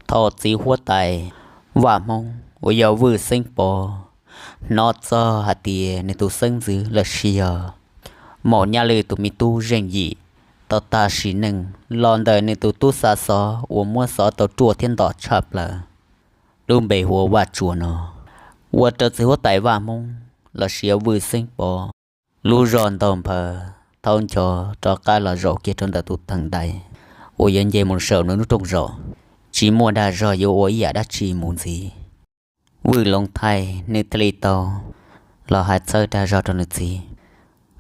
Thaum txiv huab tais Vaj Hmoob uas yog Vwj Xeeb Pov hnov txog hais tias nws tus xeeb ntxwv los sis yog Maum Nyaj Lwj tus me tub Zeej Yim tau tag sim neej los ntawm nws tus tub xa xov uas muab xov tau ruaj thiab ntom tshaj plaws, lub npe hu ua Vaj Tsuas no, ua rau txiv huab tais Vaj Hmoob los sis yog Vwj Xeeb Pov lub zog ntaug nphaws thaub ncho rov qab los zaum kiag rau ntawm tus theem ntais uas yuav nce mus saum nws lub rooj zos, tsis muaj dag zog yuav ua ib yam dab tsi mus ntxiv. Vwj Loov Thaij nws thiaj li tau los hais txhawb dag zog rau nws txiv,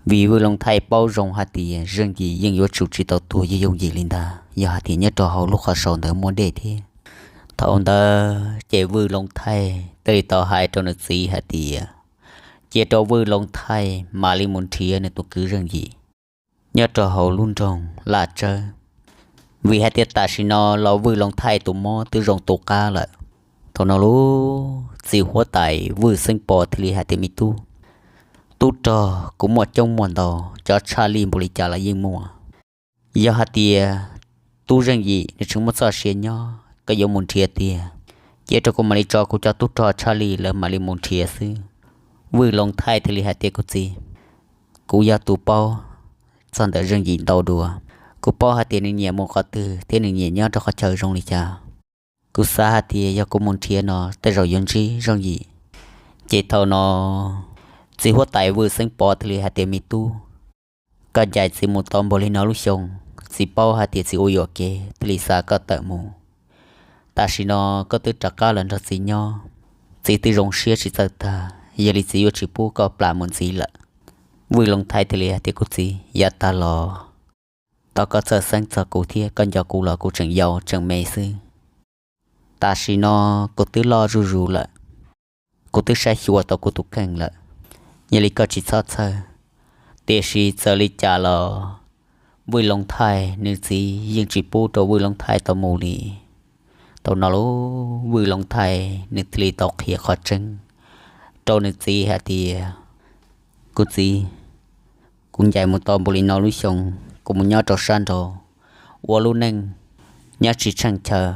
vim Vwj Loov Thaij paub zoo hais tias Zeej Yim yeej yuav tsum tsis tau tuag yooj yim li ntag, yog hais tias nyob rau hauv lub qhov saud ntawd muaj dej thiab. Thaum ntawd ces Vwj Loov Thaij thiaj li tau hais rau nws txiv hais tias cia rau Vwj Loov Thaij mam li mus nrhiav nws tus kwv Zeej Yim nyob rau hauv lub nroog Laj Tsawb, vim hais tias tam sim no los Vwj Loov Thaij tus mob twb zoo tu qab lawm. Thaum no lub txiv huab tais Vwj Xeeb Pov thiaj li hais tias me tub, tub rog kuv muaj coob muaj ntau, cov tshaj lij npaum li cas los yeej muaj. Yog hais tias tub Zeej Yim nws tseem muaj txoj sia nyob koj yuav mus nrhiav tiag, cia rau kuv mam li tso kuv cov tub rog tshaj lij lawv mam li mus nrhiav xwb. Vwj Loov Thaij thiaj li hais tias kuv txiv, kuv yog tus paub txog ntawm Zeej Yim ntau dua, kuv paub hais tias nws nyiam mus qhov twg thiab nws nyiam nyob rau qhov chaw zoo li cas. Kuv xav hais tias yog kuv mus nrhiav no tej zaum yuav ntsib Zeej Yim. Ces thaum no txiv huab tais Vwj Xeeb Pov thiaj li hais tias me tub, koj ncaim txiv mus tau npaum li no lub xyoo, txiv paub hais tias txiv ua yuam kev thiaj li xa koj tawm mus. Tam sim no koj twb rov qab los nrog txiv nyob, txiv twb zoo siab tsis txawj tag, yog li txiv yuav tsis pub koj plam mus ntxiv lawm. Vwj Loov Thaij thiaj li hais tias kuv txiv, yav tag los thov koj txhawj xeeb txog kuv thiab, koj nco kuv los kuv tseem yau tseem me xwb. Tam sim no kuv twb loj zuj zus lawm, kuv twb saib xyuas tau kuv tus kheej lawm, yog li koj tsis txhob txhawj. Tiam sis txawm li cas los Vwj Loov Thaij nws txiv yeej tsis pub rau Vwj Loov Thaij tau mus li. Thaum no lub Vwj Loov Thaij nws thiaj li tau qhia qhov tseeb rau nws txiv hais tias, kuv txiv, kuv ncaim mus tau npaum li no lub xyoo, kuv mus nyob rau sab nraud ua lub neej nyob tsis tsheej chaw,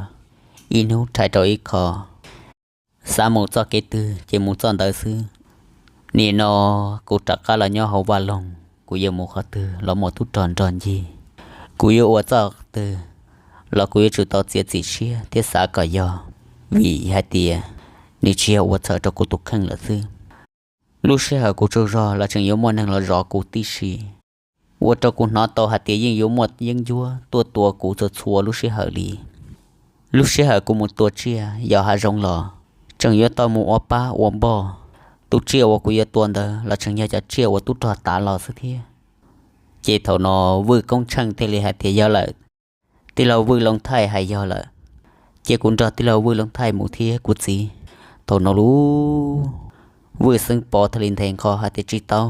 ib hnub rhais rau ib qho, xav mus txoj kev twg ces mus txoj ntawd xwb. Nim no kuv rov qab los nyob hauv vaj loog, kuv yuav mus qhov twg los muaj tub rog nrog ncig, kuv yuav ua txoj twg los kuv yuav tsum tau txiav txim siab thiab xav kom yog, vim hais tias nws tsis yog ua txhaum rau kuv tus kheej lawm xwb. Lub sij hawm kuv tsaug zog los tseem yuav muaj neeg los zov kuv tib si, ua rau kuv hnov tau hais tias yeej yuav muaj yeeb ncuab tuaj tua kuv txhua txhua lub sij hawm li. Lub sij hawm kuv mus tua tsiaj yos hav zoov los tseem yuav tau mus ua pab ua npoj. Tus tsiaj uas kuv yuav tua ntawd los tseem yog cov tsiaj uas tub rog tav los xwb thiab. Ces thaum no Vwj Koob Tsheej thiaj li hais tias yog lawm, tij laug Vwj Loov Thaij hais yog lawm, cia kuv nrog tij laug Vwj Loov Thaij mus thiab kuv txiv. Thaum no lub Vwj Xeeb Pov thiaj li nthe nqho hais tias tsis tau,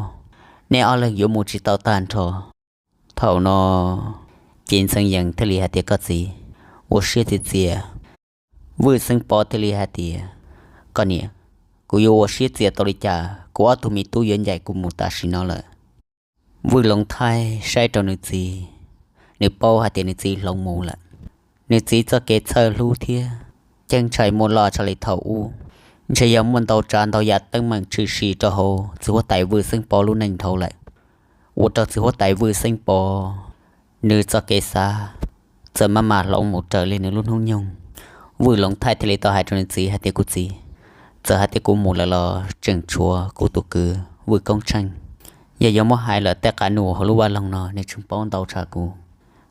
nej ob leeg yuav mus tsis tau tag nrho. Thaum no ces Ntxhee Yees thiaj li hais tias koj txiv, ua siab txias txias. Vwj Xeeb Pov thiaj li hais tias, koj niam, kuv yuav ua siab txias tau li cas, kuv ob tug me tub yuav ncaim kuv mus tam sim no lawm. Vwj Loov Thaij saib rau nws txiv, nws paub hais tias nws txiv hloov mus lawm. Nws txiv txoj kev txhawj hlub thiab ceeb tsheej muaj loj tshaj li thaum ub, ntshe yog muaj ntau tsav ntau yam teeb meem tshwm sim rau hauv txiv huab tais Vwj Xeeb Pov lub neej dhau lawm, ua rau txiv huab tais Vwj Xeeb Pov nws txoj kev xav txawm maj mam hloov mus raws li nws lub hnub nyoog. Vwj Loov Thaij thiaj li tau hais rau nws txiv hais tias kuv txiv, txawm hais tias kuv mus lawm los tseem tshuav kuv tus kwv Vwj Koob Tsheej. Yog yuav muab hais lawm tej qab num hauv lub vaj loog no nws tseem paub ntau tshaj kuv.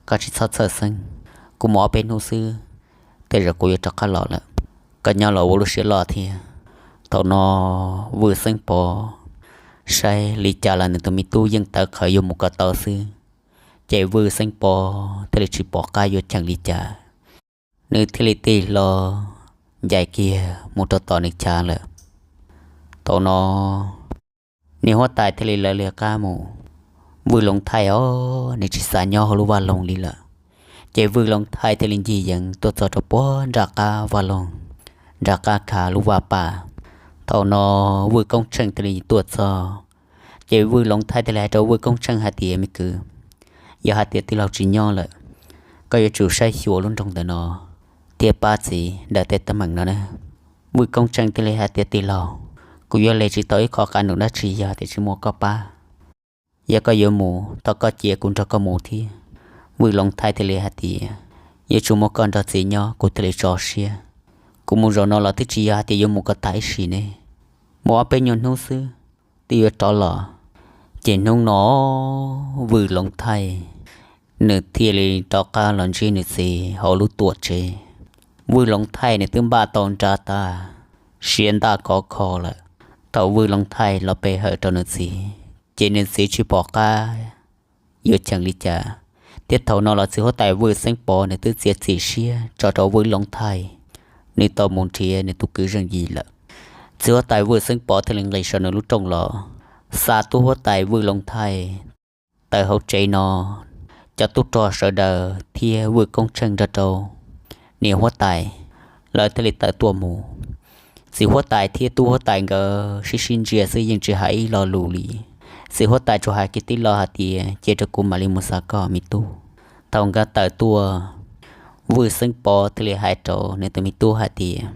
Koj tsis txhob txhawj xeeb, kuv mus ob peb hnub xwb, tej zaum kuv yuav rov qab los lawm. Koj nyob los ua lub siab loj thiab. Thaum no Vwj Xeeb Pov saib li cas los nws tus me tub yeej tawv qhawv yuav mus kom tau xwb, ces Vwj Xeeb Pov thiaj li tsis pom qab yuav cheem li cas, nws thiaj li tig hlo ncaim kiag mus rau tom nws chav lawm. Thaum no niam huab tais thiaj li lawv li qab mus. Vwj Loov Thaij os, nws tsis xav nyob hauv lub vaj loog li lawm, ces Vwj Loov Thaij thiaj li ncig yees tuaj txog rau puag nram qab vaj loog, nram qab khav lub vaj paj. Thaum no Vwj Koob Tsheej thiaj li tuaj txog, ces Vwj Loov Thaij thiaj li hais rau Vwj Koob Tsheej hais tias me kwv, yog hais tias tij laug tsis nyob lawm, koj yuav tsum saib xyuas lub nroog ntawm no. thiab pab txiv daws tej teeb meem no na. Vwj Koob Tsheej thiaj li hais tias, Tij laug, kuv yuav hle tsis tau ib qho qab num dab tsi yog tias tsis muaj koj pab. Yog koj yuav mus, thov koj cia kuv nrog koj mus thiab. Vwj Loov Thaij thiaj li hais tias, Yuav tsum muaj koj nrog txiv nyob kuv thiaj li tso siab. Kuv mus zaum no los twb tsis yog hais tias yuav mus kom tag ib sim ne, mus ob peb nyuag hnub xwb twb yuav rov los. Ces hnub no Vwj Loov Thaij nws thiaj li rov qab los ntsib nws txiv hauv lub tuam tsev. Vwj Loov Thaij nws twb npaj tau nra tas, siav ntaj khov kho lawm. Thaum Vwj Loov Thaij los pe hawm rau nws txiv, ces nws txiv tsis pom qab yuav cheem li cas, thiab thaum no los txiv huab tais Vwj Xeeb Pov nws twb txiav txim siab tso rau Vwj Loov Thaij, nws tau mus nrhiav nws tus kwv zeej yim lawm. Txiv huab tais Vwj Xeeb Pov thiaj li nqis saum nws lub rooj los, xa tub huab tais Vwj Loov Thaij tawm hauv tsev no, cov tub rog sawv daws thiab Vwj Koob Tsheej nrog rau niam huab tais, lawv thiaj li tawm tuaj mus. Txiv huab tais thiab tub huab tais nkawd sib sib ntsia xwb yeej tsis hais ib lo lus li. Txiv huab tais tsuas hais kiag tib lo hais tias, Cia rau kuv mam li mus xa koj me tub. Thaum nkawd tawm tuaj, Vwj Xeeb Pov thiaj li hais rau nws tus me tub hais tias,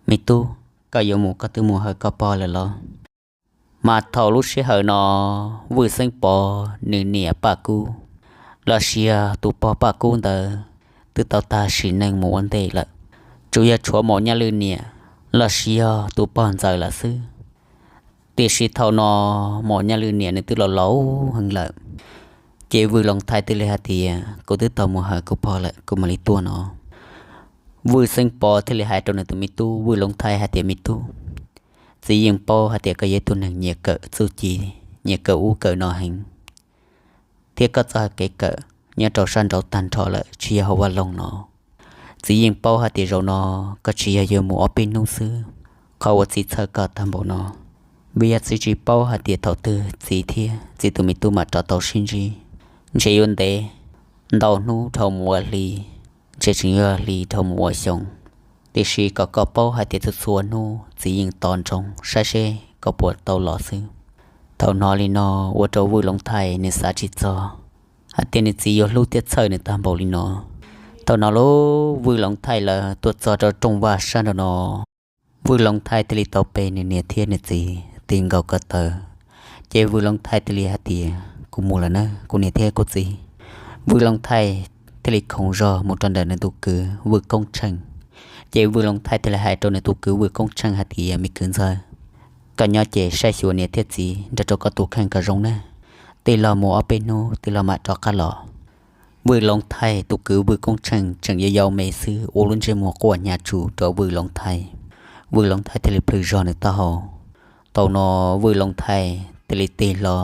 Me tub, koj yuav mus koj twb mus hawm koj pog lawm los? Mas thaum lub sij hawm no, Vwj Xeeb Pov nws niam Paj Kub los sis yog tus pog Paj Kub ntawd twb tau tag sim neej mus ua ntej lawm, tsuas yog tshuav Maum Nyaj Lwj niam los sis yog tus pog ntxawm lawm xwb. Tiam sis thaum no Maum Nyaj Lwj niam nws twb los laus heev lawm. Ces Vwj Loov Thaij thiaj li hais tias, Kuv twb tau mus hawm kuv pog lawm, kuv mam li tuaj no. Vwj Xeeb Pov thiaj li hais rau nws tus me tub Vwj Loov Thaij hais tias, Me tub, txiv yeej paub hais tias koj yog ib tug neeg nyiam kawm txuj ci, nyiam kawm ub kawm no heev, thiab koj txoj hau kev kawm nyob rau sab nraud tag nrho lawm tsis yog hauv vaj loog no. Txiv yeej paub hais tias zaum no koj tsis yog yuav mus ob peb hnub xwb. Qhov uas txiv txhawj koj tag npaum no, vim yog txiv tsis paub hais tias thaum twg txiv thiab txiv tus me tub mam rov tau sib ntsib. Ntshe yuav ntev ntau hnub dhau mus ua hli, ntshe tseem yuav hli dhau mus ua xyoo. Tiam sis kom koj paub hais tias txhua txhua hnub txiv yeej tos ntsoov saib seb koj puas tau los xwb. Thaum hnov li no, ua rau Vwj Loov Thaij nws xav tsis txog hais tias nws txiv yuav hlub thiab txhawj nws tag npaum li no. Thaum no lub Vwj Loov Thaij lawv tuaj txog rau rooj vaj sab nraud no, Vwj Loov Thaij thiaj li tau pe nws niam thiab nws txiv ti nkaus ko taw. Ces Vwj Loov Thaij thiaj li hais tias, Kuv mus lawm na kuv niam thiab kuv txiv. Vwj Loov Thaij thiaj li khoov zog mus rau ntawm nws tus kwv Vwj Koob Tsheej. Ces Vwj Loov Thaij thiaj li hais rau nws tus kwv Vwj Koob Tsheej hais tias, Me kwv ntxawg, koj nyob ces saib xyuas niam thiab txiv nrog rau koj tus kheej kom zoo nawb. Tij laug mus ob peb hnub tij laug mam rov qab los. Vwj Loov Thaij tus kwv Vwj Koob Tsheej tseem yau yau me xwb ua lub ntsej muag quaj hnyav tshum rau Vwj Loov Thaij. Vwj Loov Thaij thiaj li plhws zog nws taub hau. Thaum no Vwj Loov Thaij thiaj li tig hlo,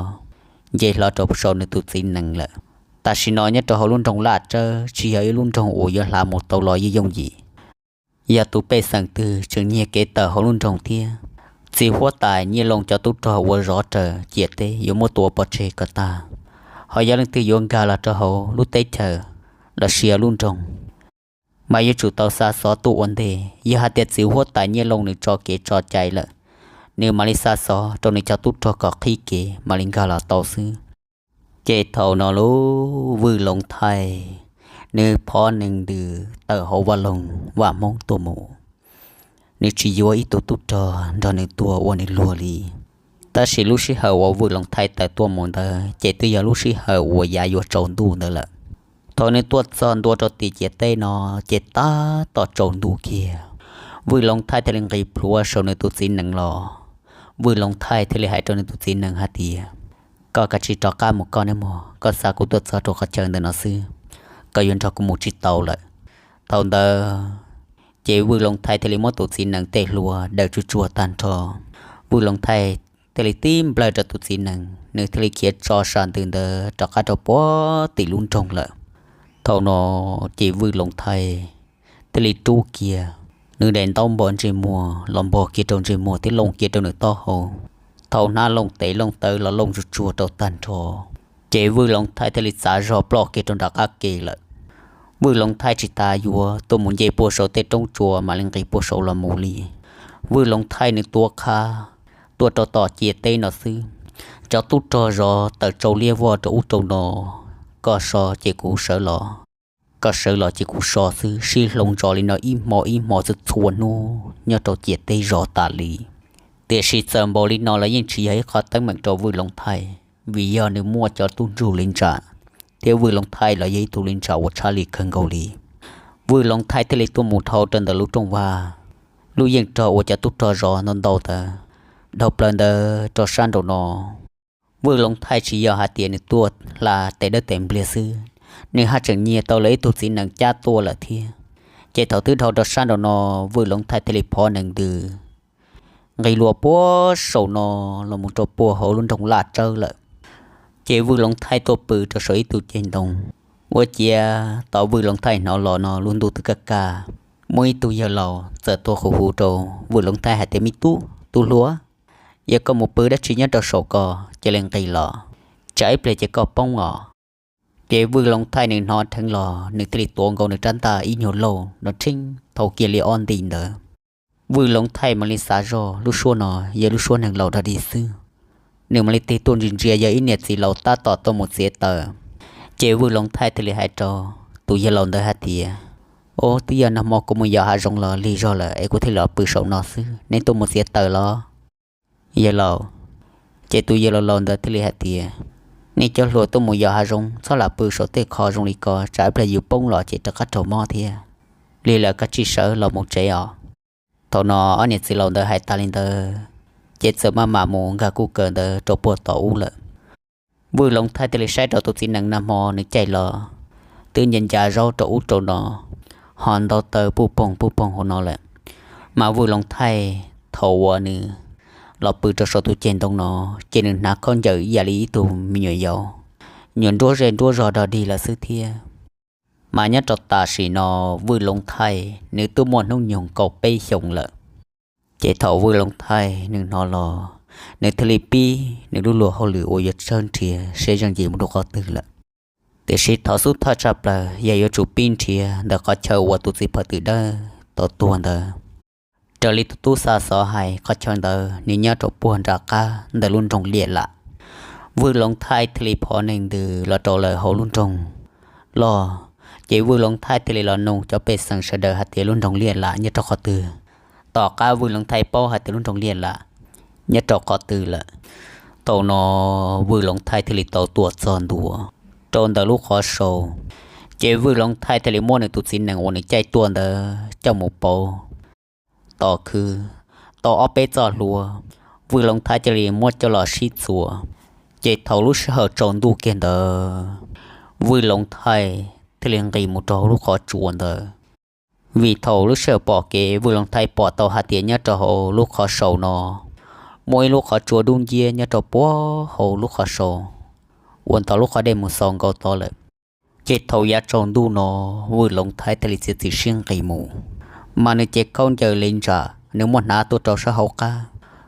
nce hlo rau saum nws tus txiv nees lawm. Tam sim no nyob rau hauv lub nroog Laj Tsawb tsis yog ib lub nroog uas yuav hlav mus tau los yooj yooj yim. Yog tus pej xeem twg tseem nyiag kev tawm hauv lub nroog thiab, txiv huab tais Nyiaj Looj cov tub rog uas zov raws ciam teb yuav muab tua pov tseg kom tag. Ho yog leej twg yuav nkag los rau hauv lub teb chaws los sis yog lub nroog, mas yuav tsum tau xa xov tuaj ua ntej. Yog hais tias txiv huab tais Nyiaj Looj nws tso kev tso cai lawm, nws mam li xa xov rau nws cov tub rog kom qhib kev mam li nkag los tau xwb. Ces thaum no lub Vwj Loov Thaij, nws phov nees ntws tawm hauv vaj loog Vaj Hmoob tuaj mus. Nws tsis yuav ib tug tub rog nrog nws tuaj ua nws luag li. Tab sis lub sij hawm uas Vwj Loov Thaij tawm tuaj mus ntawd ces twb yog lub sij hawm uas yav yuav tsaus ntuj ntawd lawm. Thaum nws tuaj txog ntua rau tim ciam teb no, ces tab tom tsaus ntuj kiag. Vwj Loov Thaij thiaj li nqis plhuav saum nws tus txiv nees los. Vwj Loov Thaij thiaj li hais rau nws tus txiv nees hais tias, Koj kav tsij rov qab mus koj nawb mog, koj xa kuv tuaj txog rau qhov chaw ntawm no xwb, koj yuav nrog kuv mus tsis tau lawm. Thaum ntawd ces Vwj Loov Thaij thiaj li muab tus txiv nees tej hlua daws tsuag tsuag tag nrho. Vwj Loov Thaij thiaj li tib nplawg rau tus txiv nees, nws thiaj li khiav tso sam ntws ntawd rov qab rau puag tim lub nroog lawm. Thaum no ces Vwj Loov Thaij thiaj li rub kiag nws daim ntaub npog ntsej muag los npog kiag rau ntsej muag thiab looj kiag rau nws taub hau. Thaum hnab looj tes looj taw los looj tsuag tsuag rau tag nrho, ces Vwj Loov Thaij thiaj li txav zog ploj kiag rau nram qab ke lawm. Vwj Loov Thaij tsis tas yuav tuaj mus nce puag saum tej roob tsua mam li nqis puag saud los mus li. Vwj Loov Thaij nws tuav qhab tuaj rau tom ciam teb no xwb, cov tub rog zov tawm tsau liab voj rau ub rau no, koj so ces kuv sawv los. Koj sawv los ces kuv so xwb. Sib hloov zos li no ib hmo ib hmo txhua txhua hnub nyob rau ciam teb zos tas li. Tiam sis txawm npaum li no los yeej tsis yog ib qho teeb meem rau Vwj Loov Thaij, vim yog nws muaj cov tub ntsuj li ntsa, thiab Vwj Loov Thaij los yog ib tug li ntsa uas tshaj lij kawg nkaus li. Vwj Loov Thaij thiaj li tuaj mus dhau rau ntawm lub rooj vag, lub yeej rog uas cov tub rog zov ntau ntau ntawd, dhau plaws ntawd rau sab nraum no. Vwj Loov Thaij tsis yog hais tias nws tuaj hla tes dawb tes npliag xwb, nws haj tseem nyiag tau lawv ib tug txiv nees cab tuaj lawm thiab. Ces thaum twb dhau rau sab nraum no, Vwj Loov Thaij thiaj li phov nees ntws nqis luas puag saum no los mus rau puag hauv lub nroog Laj Tsawb lawm. Ces Vwj Loov Thaij tuaj pw rau saum ib tug ceg ntoo. Ua ciav tom Vwj Loov Thaij hnov los no lub ntuj twb kaj kaj, muaj ib tug yawg laus txawm tuaj hu hu rau Vwj Loov Thaij hais tias, Me tub, tub hluas, yog koj mus pw dab tsi nyob rau saum ko, cia li nqis los, tsam ib pliag ces koj poob os. Ces Vwj Loov Thaij nws hnov dheev los nws thiaj li tuav nkaus nws rab ntaj ib nyuag lauj no rheeb thau kiag li ob nti ntawd. Vwj Loov Thaij mam li xav zoj lub suab no yog lub suab neeg laus dog dig xwb. Nws mam li tig tuaj ntsia ntsia yog ib niam txiv laus tab tom tuaj mus txiav taws. Ces Vwj Loov Thaij thiaj li hais rau tus yawg laus ntawd hais tias, Ub, twb yog nag hmo kuv mus yos hav zoov los lig zog lawm es kuv thiaj li los pw saum no xwb, neb tuaj mus txiav taws los, yawg laus? Ces tus yawg laus laus ntawd thiaj li hais tias, Nej cov hluas tuaj mus yos hav zoov txhob lam pw saum tej qho zoo li ko, tsam ib pliag yus poob los ces rov qab raug mob thiab. Lig lawm koj cia li sawv los mus tsev os. Thaum no ob niam txiv laus ntawd hais tas li ntawd, ces txawm maj mam mus nkag kuj kaws ntawd rau puag tom ub lawm. Vwj Loov Thaij thiaj li saib rau tus txiv nees nag hmo nws caij los twb ncav ncav zaub rau ub rau no, ho ntau taw puj poog puj poog hauv no lawm. Mas Vwj Loov Thaij thaum uas nws los pw rau saum tus ceg ntoo no, ces nws hnav khaub ncaws ib yam li ib tug me nyuam yaus, nyuam nruab zej nruab zog dog dig lawm xwb thiab. Mas nyob rau tam sim no Vwj Loov Thaij nws twb muaj hnub nyoog kaum peb xyoos lawm. Ces thaum Vwj Loov Thaij nws hnov los, nws thiaj li pib nws lub luag hauj lwm uas yuav tshawb nrhiav seb Zeej Yim mus rau qhov twg lawm. Tiam sis thaum xub thawj tshaj plaws yog yuav tsum pib nrhiav ntawm qhov chaw uas tus txiv phaw twm dawb tau tuag ntawd. Raws li tus tub xa xov hais qhov chaw ntawd nws nyob rau puag nram qab ntawm lub nroog Liaj Lam. Vwj Loov Thaij thiaj li phov nees ntws los rau lawm hauv lub nroog loj. Ces Vwj Loov Thaij thiaj li los nug cov pej xeem sawv daws hais tias lub nroog Liaj Lam nyob rau qhov twg. Tom qab Vwj Loov Thaij paub hais tias lub nroog Liaj Lam nyob rau qhov twg lawm, thaum no Vwj Loov Thaij thiaj li tau tuaj txog ntua rau ntawm lub qhov sau. Ces Vwj Loov Thaij thiaj li muab nws tus txiv nees uas nws caij tuaj ntawd coj mus pauv tom khw tau ob peb txoj hlua. Vwj Loov Thaij thiaj li muab coj los sib txuas. Ces thaum lub sij hawm tsaus ntuj kiag ntawd, Vwj Loov Thaij thiaj li nqis mus rau hauv lub qhov tsua ntawd. Vim thaum lub sij hawm pom kev Vwj Loov Thaij pom tau hais tias nyob rau hauv lub qhov sau no muaj ib lub qhov tsua dub nciab nyob rau puag hauv lub qhov sau uas ntawm lub qhov dej mus xaus nkaus tod lawm. Ces thaum yav tsaus ntuj no Vwj Loov Thaij thiaj li txiav txim siab nqis mus. Mas nws cev khaub ncaws li ntsam nws muab hnav tuaj rau sab hauv qab,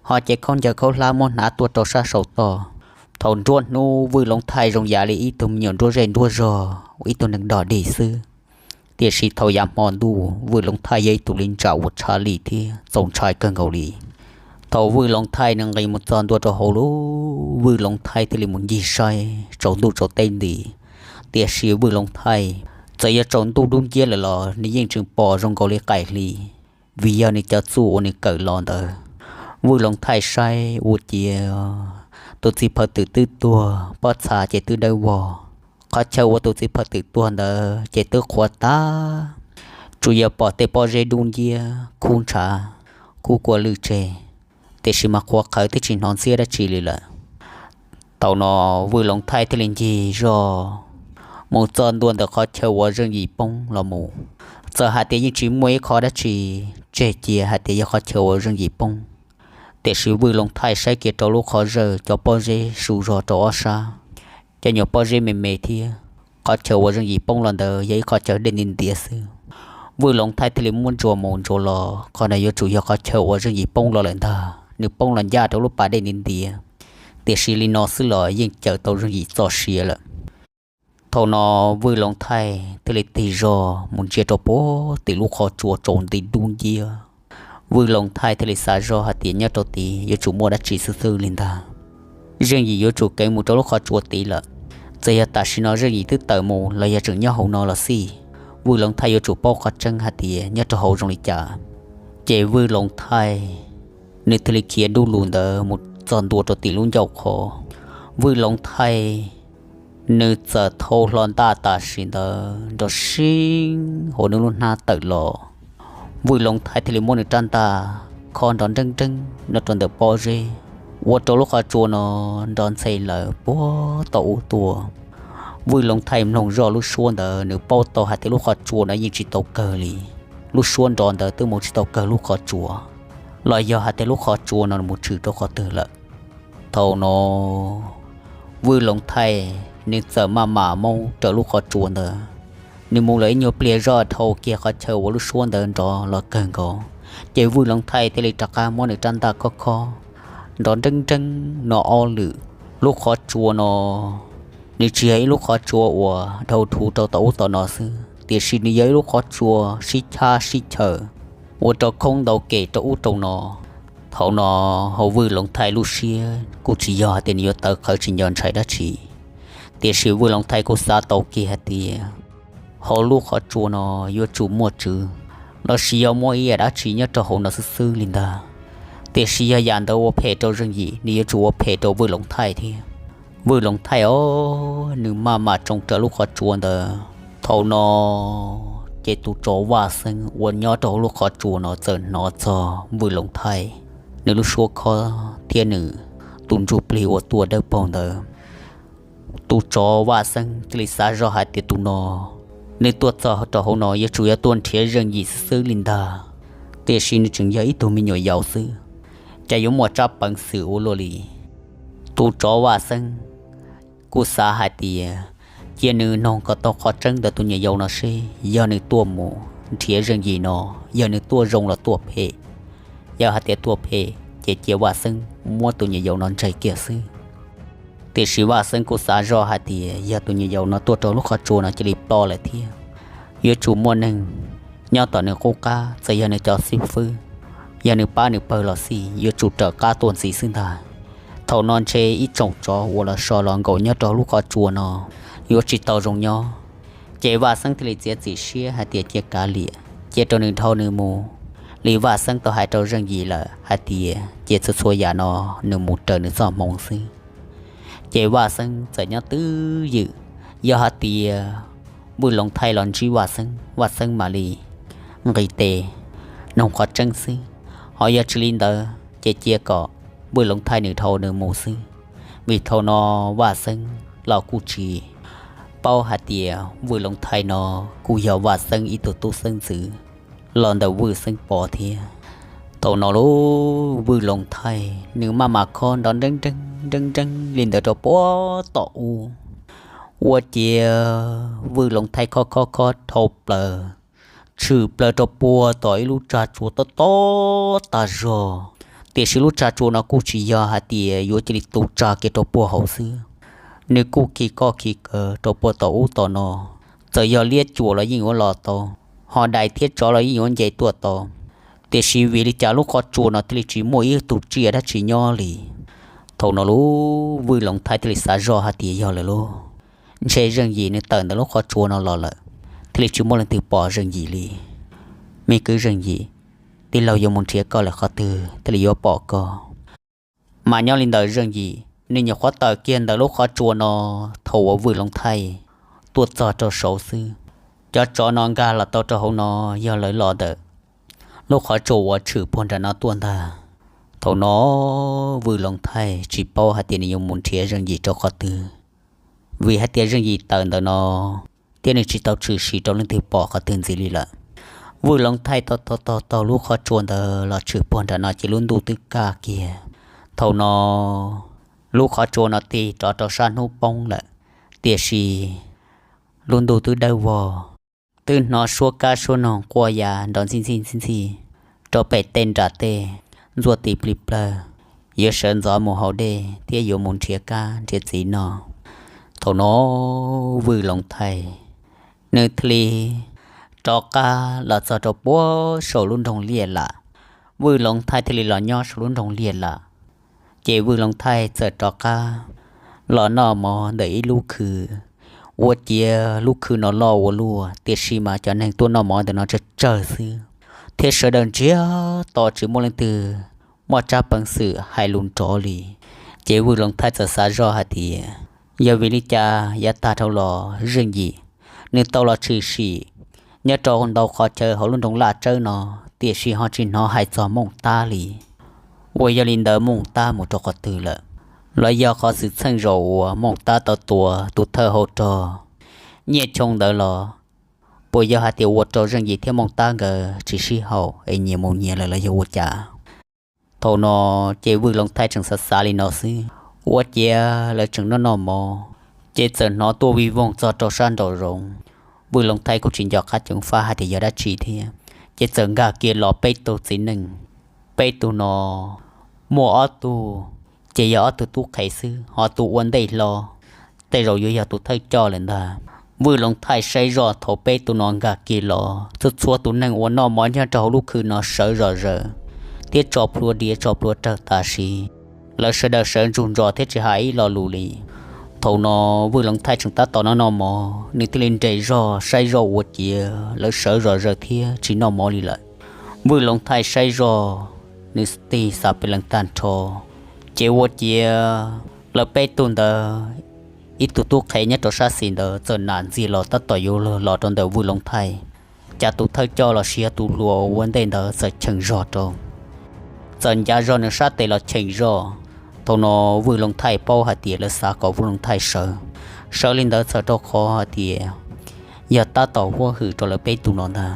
ho cev khaub ncaws khaub hlab muab hnav tuaj rau sab saum toj. Thaum nruab hnub Vwj Loov Thaij zoo yam li ib tug me nyuam nruab zej nruab zog, ib tug neeg dog dig xwb. Tiam sis thaum yav hmo ntuj Vwj Loov Thaij yog ib tug li ntsam uas tshaj lij thiab txaus ntshai kawg nkaus li. Thaum Vwj Loov Thaij nws nqis mus txog ntua rau hauv lub, Vwj Loov Thaij thiaj li mus ncig saib tsaus ntuj tsaus teb nti. Tiam sis Vwj Loov Thaij txawm yog tsaus ntuj dub nciab lawm los nws yeej tseem pom zoo nkaus li qaim hli, vim yog nws cov txuj uas nws kawm los ntawd. Vwj Loov Thaij saib ua ciav tus txiv phaw twm twb tuag, pob txha ces twb dawb vog. Qhov chaw uas tus txiv phaw twm tuag ntawd ces twb qhuav tag, tsuas yog pom tej pob zeb dub nciab khub ntshav kub kua lwj tseg, tiam sis mas qhuav qhawv twb tsis hnov ntxhiab dab tsi li lawm. Thaum no Vwj Loov Thaij thiaj li ncig zog mus txog ntua ntawm qhov chaw uas Zeej Yim poob los mus. Txawm hais tias yeej tsis muaj ib qho dab tsi tseg cia hais tias yog qhov chaw uas Zeej Yim poob, tiam sis Vwj Loov Thaij saib kiag rau lub qhov zawj cov pob zeb su zog rau ob sab, cov nyuag pob zeb me me thiab. Qhov chaw uas Zeej Yim poob los ntawd yog ib qhov chaw dej ntiav ntiav xwb. Vwj Loov Thaij thiaj li muab ntsuas mus ntsuas los, qhov no yuav tsum yog qhov chaw uas Zeej Yim poob los lawm ntag, nws poob los ncaj rau lub pas dej ntiav ntiav. Tiam sis li no xwb los yeej cawm tau Zeej Yim txoj sia lawm. Thaum no Vwj Loov Thaij thiaj li tig zog mus ntsia rau puag tim lub qhov tsua tsaus nti dub nciab. Vwj Loov Thaij thiaj li xav zog hais tias nyob rau tid yuav tsum muaj dab tsi xwb xwb li ntag. Zeej Yim yuav tsum keev mus rau lub qhov tsua tid lawm. Txawm yog tam sim no Zeej Yim twb tawm mus los yog tseem nyob hauv no los xij, Vwj Loov Thaij yuav tsum paub qhov tseeb hais tias nyob rau hauv zoo li cas. Ces Vwj Loov Thaij nws thiaj li khiav dub lug ntawd mus txog ntua rau tim lub ncauj qhov. Vwj Loov Thaij nws txawm thau hlo ntaj tam sim ntawd nrov sib hauv nws lub hnab tawm los. Vwj Loov Thaij thiaj li muab nws rab ntaj khob nrov nreeb nreeb no rau ntawm pob zeb, ua rau lub qhov tsua no nrov ntxhe lawm puag tom ub tuaj. Vwj Loov Thaij mloog zoj lub suab ntawd nws paub tau hais tias lub qhov tsua no yeej tsis tau kawg li. Lub suab nrov ntawd twb mus tsis tau kawg lub qhov tsua, los yog hais tias lub qhov tsua no mus tshwm rau qhov twg lawm. Thaum no Vwj Loov Thaij nws txawm maj mam mus raws lub qhov tsua ntawd. Nws mus lawm ib nyuag pliag zoj dhau kiag qhov chaw uas lub suab ntawd nrov los kawg nkaus, ces Vwj Loov Thaij thiaj li rov qab muab nws rab ntaj khob khob nrov nreeb nreeb no ob lwm. Lub qhov tsua no nws tsis yog ib lub qhov tsua uas dhau dhuv rau tom ub tom no xwb, tiam sis nws yog ib lub qhov tsua sib chab sib chaws, ua rau khoob ntau kem rau ub rau no. Thaum no hauv Vwj Loov Thaij lub siab kuj tsis yog hais tias nws yuav tawv qhawv tsis nco ntshai dab tsi, tiam sis Vwj Loov Thaij kuj xav tau kiag hais tias hauv lub qhov tsua no yuav tsum muaj tswv, los sis yog muaj ib yam dab tsi nyob rau hauv no xwb xwb li ntag. Tiam sis yog yam ntawd ua phem rau Zeej Yim, nws yuav tsum ua phem rau Vwj Loov Thaij thiab. Vwj Loov Thaij os, nws maj mam tsoo raws lub qhov tsua ntawd. Thaum no ces tus tsov Vaj Xeeb uas nyob rau hauv lub qhov tsua no txawm hnov txog Vwj Loov Thaij nws lub suab khob thiab nws tus ntsuj plig uas tuaj dawb paug ntawd. Tus tsov Vaj Xeeb thiaj li xav zoj hais tias tus no nws tuaj txog rau hauv no yuav tsum yog tuaj nrhiav Zeej Yim xwb xwb li ntag, tiam sis nws tseem yog ib tug me nyuam yaus xwb, cas yuav muaj tsab peev xwm ua luaj li. Tus tsov Vaj Xeeb kuj xav hais tias cia nws noog kom tau qhov tseeb ntawm tus nyuam yaus no seb yog nws tuaj mus nrhiav Zeej Yim no, yog nws tuaj zoo los tuaj phem. Yog hais tias tuaj phem ces cia Vaj Xeeb muab tus nyuam yaus no ntseg kiag xwb. Tiam sis Vaj Xeeb kuj xav zoj hais tias yog tus nyuam yaus no tuaj rau lub qhov tsua no cia li ploj lawm thiab, yuav tsum muaj neeg nyob tom nws qub qab, txawm yog nws cov xib fwb, yog nws pab nws pawg los xij yuav tsum raws qab tuaj ntxiv xwb ntag. Thaum no ntshe ib tsoom tsov uas los so los nkaum nyob rau lub qhov tsua no yuav tsis tau zoo nyob. Ces Vaj Xeeb thiaj li txiav txim siab hais tias cia kav liam, cia rau nws dhau nws mus, li Vaj Xeeb tau hais rau Zeej Yim lawm hais tias cia txhua txhua yam no nws mus raws nws txoj hmoo xwb. Ces Vaj Xeeb txawm nyob twj ywm, yog hais tias Vwj Loov Thaij los ntsib Vaj Xeeb, Vaj Xeeb mam li nqis tes noog qhov tseeb xwb. Ho yog tsis li ntawd ces cia kom Vwj Loov Thaij nws dhau nws mus xwb, vim thaum no Vaj Xeeb los kuj tsis paub hais tias Vwj Loov Thaij no kuj yog Vaj Xeeb ib tug tub xeeb ntxwv los ntawm Vwj Xeeb Pov thiab. Thaum no lub Vwj Loov Thaij nws maj mam khob nrov nreeb nreeb nreeb nreeb li ntawd rau puag tom ub, ua ciav Vwj Loov Thaij khob khob khob dhau plaws tshwm plaws rau puag tom ib lub tsag tsua tob tob tag zog. Tiam sis lub tsag tsua no kuj tsis yog hais tias yuav cia li tu tsag kiag rau puag hauv xwb, nws kuj khi koj khi kawv rau puag tom ub tom no. Txawm yog liab cuam los yeej yuav los tau, ho dais thiab tsov los yeej yuav nce tuaj tau, tiam sis vim li cas lub qhov tsua no thiaj li tsis muaj ib tug tsiaj dab tsi nyob li. Thaum no lub Vwj Loov Thaij thiaj li xav zoj hais tias yog lawm lauj, ntshe Zeej Yim nws tawm ntawm lub qhov tsua no los lawm, thiaj li tsis muaj leej twg pom Zeej Yim li. Me kwv Zeej Yim, tij laug yuav mus nrhiav koj lawm qhov twg thiaj li yuav pom koj. Mas nyob li ntawd Zeej Yim nws nyuam qhuav tawm kiag ntawm lub qhov tsua no, thaum uas Vwj Loov Thaij tuaj txog rau saud xwb, cov tsov no nkag los tau rau hauv no, yog lawv los ntawm lub qhov tsua uas tshwm puag nram no tuaj ntag. Thaum no Vwj Loov Thaij tsis paub hais tias nws yuav mus nrhiav Zeej Yim rau qhov twg, vim hais tias Zeej Yim tawm ntawm no thiab nws tsis tau tshwm sim rau leej twg pom qhov twg ntxiv li lawm. Vwj Loov Thaij taug taug taug lub qhov tsua ntawd los tshwm puag nram no ces lub ntuj twb kaj kiag. Thaum no lub qhov tsua no tig rov rau sab hnub poob lawm, tiam sis lub ntuj twb dawb vog, twb hnov suab kab suab noog quaj ya nrov ntxhij ntxhij ntxhij ntxhij rau pem tej nram tej, ntxuaj tis plig plawg, yuav sawv ntxov mus haus dej thiab yuav mus nrhiav kab nrhiav txiv noj. Thaum no Vwj Loov Thaij nws thiaj li rov qab los txog rau puag saum lub nroog Liaj Lam. Vwj Loov Thaij thiaj li los nyob saum lub nroog Liaj Lam. Ces Vwj Loov Thaij txawm rov qab los noj mov ntawm ib lub khw Ua ciav lub khw no loj ua luaj, tiam sis mas cov neeg tuaj noj mov ntawm no tsawg tsawg xwb, thiab sawv daws ntsiag to tsis muaj leej twg muaj tsab peev xwm hais lus nrov li. Ces Vwj Loov Thaij txawm xav zoj hais tias, yog vim li cas yav tag dhau los Zeej Yim nws tau los tshwm sim nyob rau ntau qhov chaw hauv lub nroog Laj Tsawb no, tiam sis ho tsis hnov hais txog Mooj Tab li. Uas yog li ntawd Mooj Tab mus rau qhov twg lawm? Los yog qhov xwm txheej zaum uas Mooj Tab tau tua tus thawj hauv rog Nyiaj Choo ntawd los, puas yog hais tias ua rau Zeej Yim thiab Mooj Tab nkawd tsis sib haum es nyias mus nyias lawm los yog ua cas? Thaum no ces Vwj Loov Thaij tseem xav xav li no xwb, ua ciav lawv tseem noj noj mov, ces txawm hnov tuaj vij voog txog rau sab nraum zoov. Vwj Loov Thaij kuj tsis nco qab ceev faj hais tias yog dab tsi thiab, ces txawm nkag kiag los peb tug txiv neej. Peb tug no muaj ob tug ces yog ob tug tub qhe xwb, ho tus ua ntej hlo tej zaum yuav yog tus thawj coj lawm ntag. Vwj Loov Thaij saib zoj thaum peb tug no nkag kiag los, txhua txhua tus neeg uas noj mov nyob rau hauv lub khw no sawv zom zaws thiab tso plhuav diav tso plhuav rawg tas siv. Lawv sawv daws sawv ntsug ntsos thiab tsis hais ib lo lus li. Thaum no Vwj Loov Thaij tseem tab tom noj noj mov, nws thiaj li nres zog saib zoj ua ciav lawv sawv zom zaws thiab tsis noj mov li lawm. Vwj Loov Thaij saib zoj, nws tig xav pes lees tag nrho, ces ua ciav lawv peb tug ntawd ib tug tub qhe nyob rau sab xis ntawd txawm nam ntxiag los tab tom yuav los rau ntawm Vwj Loov Thaij. Cas tus thawj coj los sis yog tus hluas ua ntej ntawd txawm cheem zog rau, txawm ncav zog nws sab tes los cheem zog. Thaum no Vwj Loov Thaij paub hais tias lawv xav kom Vwj Loov Thaij sawv, sawv li ntawd txhawm rau qhov hais tias yog tab tom huab hwm rau lawv peb tug no ntag.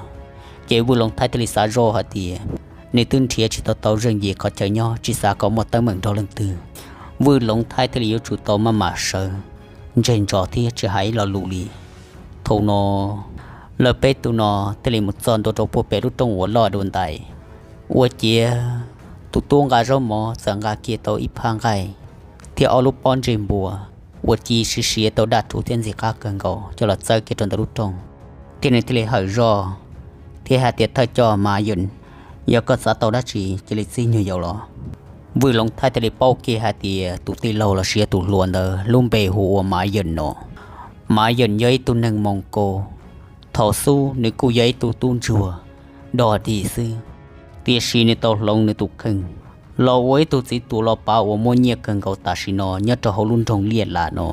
Ces Vwj Loov Thaij thiaj li xav zoj hais tias nws twb nrhiav tsis tau tau Zeej Yim qhov chaw nyob, tsis xav kom muaj teeb meem nrog leej twg. Vwj Loov Thaij thiaj li yuav tsum tau maj mam sawv ntseg ntsos thiab tsis hais ib lo lus li. Thaum no lawv peb tug no thiaj li mus txog ntua rau puag pem lub rooj uas loj dua ntais. Ua ciav tus tub nqa zaub mov txawm nqa kiag tau ib phab nqaij thiab ob lub pob ntseg npua uas ci siav siav tau daj rhuv thiab ntxim qab kawg nkaus coj los txawb kiag rau ntawm lub rooj, thiab nws thiaj li hawm zoj thiab hais tias, Thawj coj Mav Yeem, yog koj xav tau dab tsi cia li txib nyuag yaus los. Vwj Loov Thaij thiaj li paub kiag hais tias tus tij laug los sis yog tus hluas ntawd lub npe hu ua Mav Yeem no. Mav Yeem yog ib tug neeg Moos Kaus, thaum xub nws kuj yog ib tug tub ntsuag dog dig xwb, tiam sis nws tau hloov nws tus kheej los ua ib tug txiv tuam los pav uas muaj nyiaj kawg nkaus tam sim no nyob rau hauv lub nroog Liaj Lam no.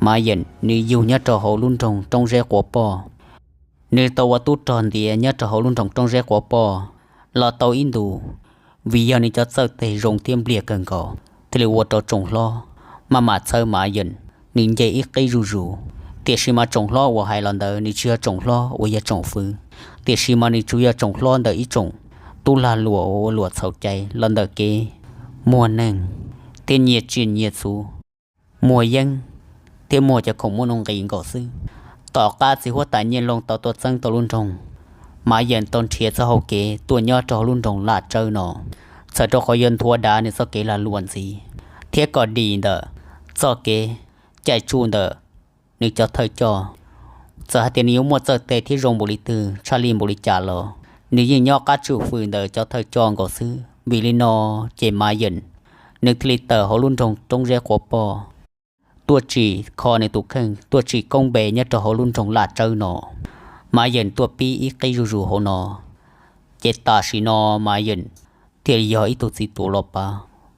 Mav Yeem nws yug nyob rau hauv lub nroog Roob Zeb Quav Poj. Nws tau ua tub rog ntiav nyob rau hauv lub nroog Roob Zeb Quav Poj los tau ib ntus, vim yog nws cov txawj tes zoo thiab npliag kawg nkaus thiaj li ua rau tsoom hlob maj mam txhawb Mav Yeem, nws nce ib qib zuj zus. Tiam sis mas tsoom hlob uas hais los ntawd nws tsis yog tsoom hlob uas yog tsoom fwv, tiam sis mas nws tsuas yog tsoom hlob ntawm ib tsoom tub lag luam uas ua luam txhaum cai los ntawm kev muag neeg thiab nyiaj tsiaj nyiaj txhuv, muag yeeb thiab muag cov khoom muaj nuj nqis nkaus xwb. Tom qab txiv huab tais Nyiaj Looj tau tuaj txeeb tau lub nroog, Mav Yeem tau nrhiav txoj hau kev tuaj nyob rau hauv lub nroog Laj Tsawb no, txhawm rau qhov yuav nthuav dav nws txoj kev lag luam ntxiv thiab kom dim ntawm txoj kev caij tsuj ntawm nws cov thawj coj. Txawm hais tias nws yuav muaj txawj tes thiab zoo npaum li twg tshaj li npaum li cas los nws yeej nyob qab tswj fwm ntawm cov thawj coj nkaus xwb. Vim li no ces Mav Yeem nws thiaj li tawm hauv lub nroog Roob Zeb Quav Poj tuaj tsim kho nws tus kheej, tuaj tsim koob npe nyob rau hauv lub nroog Laj Tsawb no. Mav Yeem tuaj pib ib qib zuj zus hauv no, ces tam sim no Mav Yeem thiaj li yog ib tug txiv tuam los pav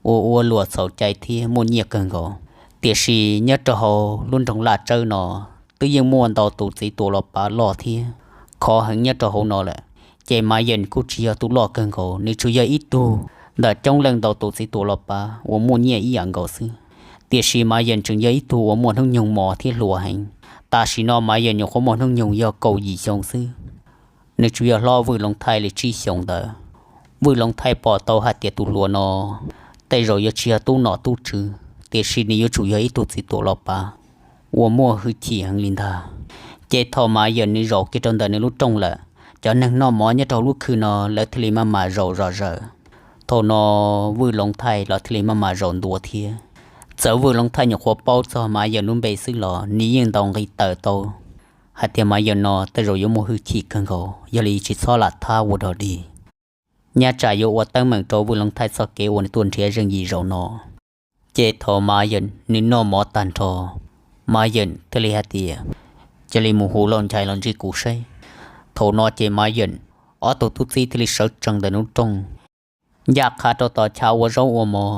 uas ua luam txhaum cai thiab muaj nyiaj kawg nkaus. Tiam sis nyob rau hauv lub nroog Laj Tsawb no twb yeej muaj ntau tus txiv tuam los pav loj thiab khov heev nyob rau hauv no lawm, ces Mav Yeem kuj tsis yog tus loj kawg nkaus, nws tsuas yog ib tug ntawm coob leej ntau tus txiv tuam los pav uas muaj nyiaj ib yam nkaus xwb. Tiam sis Mav Yeem tseem yog ib tug uas muaj hnub nyoog mos thiab hluas heev. Tam sim no Mav Yeem nyuam qhuav muaj hnub nyoog yog kaum yim xyoo xwb. Nws tsuas yog hlob Vwj Loov Thaij li tsib xyoos ntawd. Vwj Loov Thaij pom tau hais tias tus hluas no tej zaum yuav tsis yog tub nom tub tswv, tiam sis nws yuav tsum yog ib tug txiv tuam los pav uas muaj hwj chim heev li ntag. Ces thaum Mav Yeem nws zaum kiag rau ntawm nws lub rooj lawm, cov neeg noj mov nyob rau hauv lub khw no lawv thiaj li maj mam zaum zom zaws. Thaum no Vwj Loov Thaij los thiaj li maj mam zaum ntua thiab. Txawm Vwj Loov Thaij nyuam qhuav paub txog Mav Yeem lub npe xwb los nws yeej ntaus nqi tawm tau hais tias Mav Yeem no tej zaum yuav muaj hwj chim kawg nkaus, yog li tsis txhob lam thab ua dog dig, nyob tsam yuav ua teeb meem rau Vwj Loov Thaij txoj kev uas nws tuaj nrhiav zeej yim zaum no. Ces thaum Mav Yeem nws noj mov tag nrho, Mav Yeem thiaj li hais tias, cia li mus hu Lauj Nchai los ntsib kuv saib. Thaum no ces Mav Yeem ob tug tub txib thiaj li sawv tsees ntawm nruab rooj, ncaj qha rau tom chav ua zaub ua mov.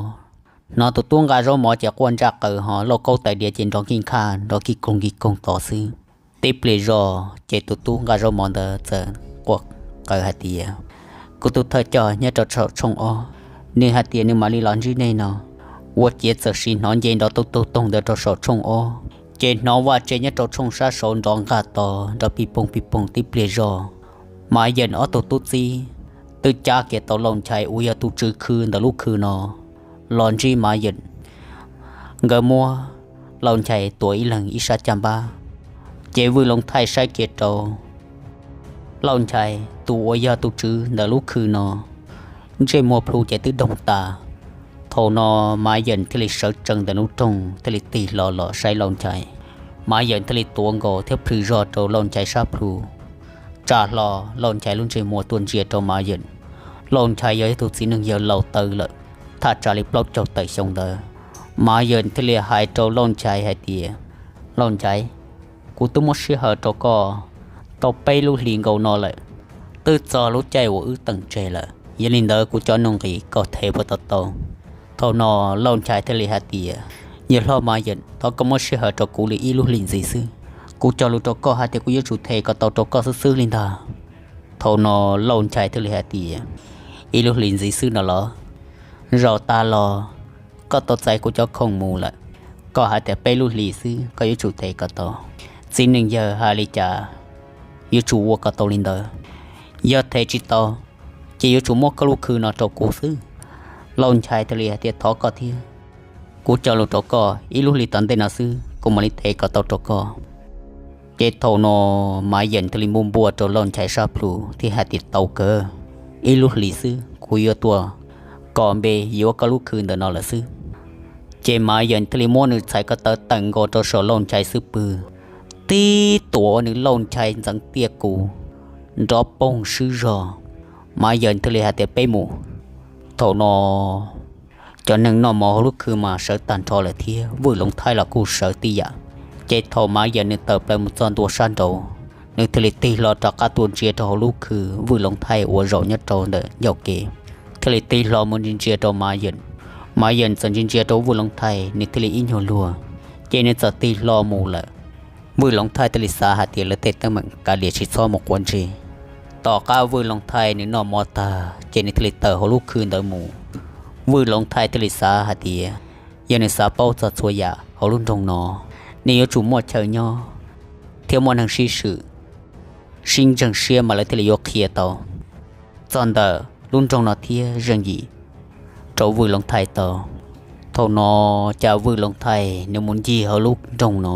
Hnov tus tub nqa zaub mov ces quaj ntsaj qaws, ho lauj kaub tais diav ces nrov nkij nkhaj nrov nkij koog nkij koog tod xwb. Tib pliag zog ces tus tub nqa zaub mov ntawd txawm quaj qw hais tias, kuv tus thawj coj nyob rau saum tshooj ob, nws hais tias nws mam li los ntsib nej no. Ua ciav txawm sim hnov nce nrov toog toog toog ntawd rau saum tshooj ob, ces hnov vaj tse nyob rau tshooj sab saud nrov nqaj tod nrov pij poog pij poog tib pliag zog. Mav Yeem ob tug tub txib twb cab kiag tau Lauj Nchai uas yog tus tswv khw ntawm lub khw no los ntsib Mav Yeem. Nkawd muab Lauj Nchai tuav ib leeg ib sab caj npab, ces Vwj Loov Thaij saib kiag rau Lauj Nchai tus uas yog tus tswv ntawm lub khw no, ntsej muag plhu ces twb doog tas. Thaum no Mav Yeem thiaj li sawv tsees ntawm nruab rooj thiaj li tig hlo los saib Lauj Nchai. Mav Yeem thiaj li tuav nkaus thiab plhws zog rau Lauj Nchai sab plhu, tsa hlo Lauj Nchai lub ntsej muag tuaj ntsia rau Mav Yeem. Lauj Nchai yog ib tug txiv neej yawg laus tawv lawm, thaj tsam li plaub caug tawm xyoo ntawd. Mav Yeem thiaj li hais rau Lauj Nchai hais tias, Lauj Nchai, kuv twb muab sij hawm rau koj tau peb lub hlis nkaus no lawm, twb txog lub caij uas wb teem tseg lawm, yog li ntawd kuv cov nuj nqis koj thev puas tau tau? Thaum no Lauj Nchai thiaj li hais tias, yawg hlob Mav Yeem, thov koj muab sij hawm rau kuv li ib lub hlis ntxiv xwb, kuv cog lus rau koj hais tias kuv yuav tsum thev kom tau rau koj xwb xwb li ntag. Thaum no Lauj Nchai thiaj li hais tias, ib lub hlis ntxiv xwb no los? Zaum tas los koj tau txais kuv cov khoom mus lawm, koj hais tias peb lub hlis xwb koj yuav tsum thev kom tau. Txiv neej yawg hais li cas yuav tsum ua kom tau li ntawd. Yog thev tsis tau, ces yuav tsum muab koj lub khw no rau kuv xwb. Lauj Nchai thiaj li hais tias, thov koj thiab, kuv cog lus rau koj ib lub hlis tom ntej no xwb, kuv mam li thev kom tau rau koj. Ces thaum no Mav Yeem thiaj li npuaj npuaj rau Lauj Nchai sab plhu thiab hais tias, tau kawg, ib lub hlis xwb kuv yuav tuaj kos npe yuav koj lub khw ntawm no lawm xwb. Ces Mav Yeem thiaj li muab nws txhais ko taw tawm nkaus rau saum Lauj Nchai xub pwg, tib tuam ua nws Lauj Nchai ntxeev tiaj kuv nrov poog swb zog. Mav Yeem thiaj li hais tias, peb mus. Thaum no cov neeg noj mov hauv lub khw mas sawv tag nrho lawm thiab Vwj Loov Thaij los kuj sawv tib yam. Ces thaum Mav Yeem nws tawm plaws mus txog ntua sab nraud, nws thiaj li tig hlo rov qab tuaj ntsia rau hauv lub khw Vwj Loov Thaij uas zaum nyob rau ntawm ncauj kev, thiaj li tig hlo mus ntsia ntsia rau Mav Yeem. Mav Yeem txawm ntsia ntsia rau Vwj Loov Thaij, nws thiaj li ib nyuag luag, ces nws txawm tig hlo mus lawm. Vwj Loov Thaij thiaj li xav hais tias lawv tej teeb meem kav liam tsis txhob mus quav ntsej. Tom qab Vwj Loov Thaij nws noj mov tag ces nws thiaj li tawm hauv lub khw ntawd mus. Vwj Loov Thaij thiaj li xav hais tias yog nws xav paub txog txhua yam hauv lub nroog no, nws yuav tsum muaj chaw nyob thiab muaj neeg sib swm, sib ntseeg siab mas lawv thiaj li yuav qhia tau txog ntawm lub nroog no thiab zeej yim rau Vwj Loov Thaij tau. Thaum no cas Vwj Loov Thaij nws mus ncig hauv lub nroog no,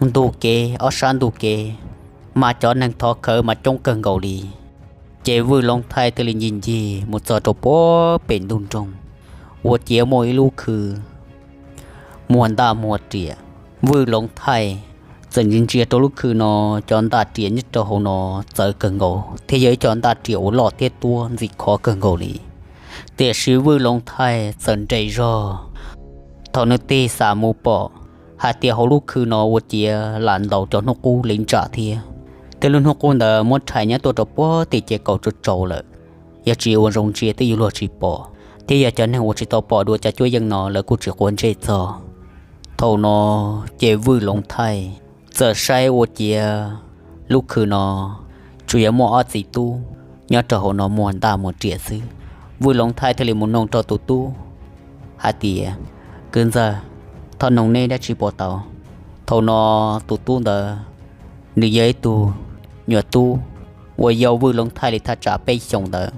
ntug kev ob sab ntug kev mas cov neeg thov khawv mas coob kawg nkaus li. Ces Vwj Loov Thaij thiaj li ncig ncig mus txog rau puag pem ntug nroog, ua ciav muaj ib lub khw muag ntaj muag riam. Vwj Loov Thaij txawm ntsia ntsia rau lub khw no, cov ntaj riam nyob rau hauv no txawv kawg nkaus thiab yog ib co ntaj riam uas loj thiab tuab ntxim khov kawg nkaus li. Tiam sis Vwj Loov Thaij txawm nres zog thaum nws tig xam mus pom hais tias hauv lub khw no ua ciav lam ntaus cov hnub qub li ntsam thiab. Tej lub hnub qub ntawd muab rhais nyob tuaj rau puag tim ces kaum tsaus tsaus lawm, yog tsis ua zoo ntsia twb yuav luag tsis pom, thiab yog cov neeg uas tsis tau pom dua cov cuab yeej no lawv kuj tsis quav ntsej txog. Thaum no ces Vwj Loov Thaij txawm saib ua ciav lub khw no tsuas yog muaj ob txiv tub nyob rau hauv no muag ntaj muag riam xwb. Vwj Loov Thaij thiaj li mus noog rau tus tub hais tias, kwv ntxawg, thov noog neb dab tsi puas tau? Thaum no tus tub ntawd nws yog ib tug nyuam tub uas yau Vwj Loov Thaij li thaj tsam peb xyoos ntawd.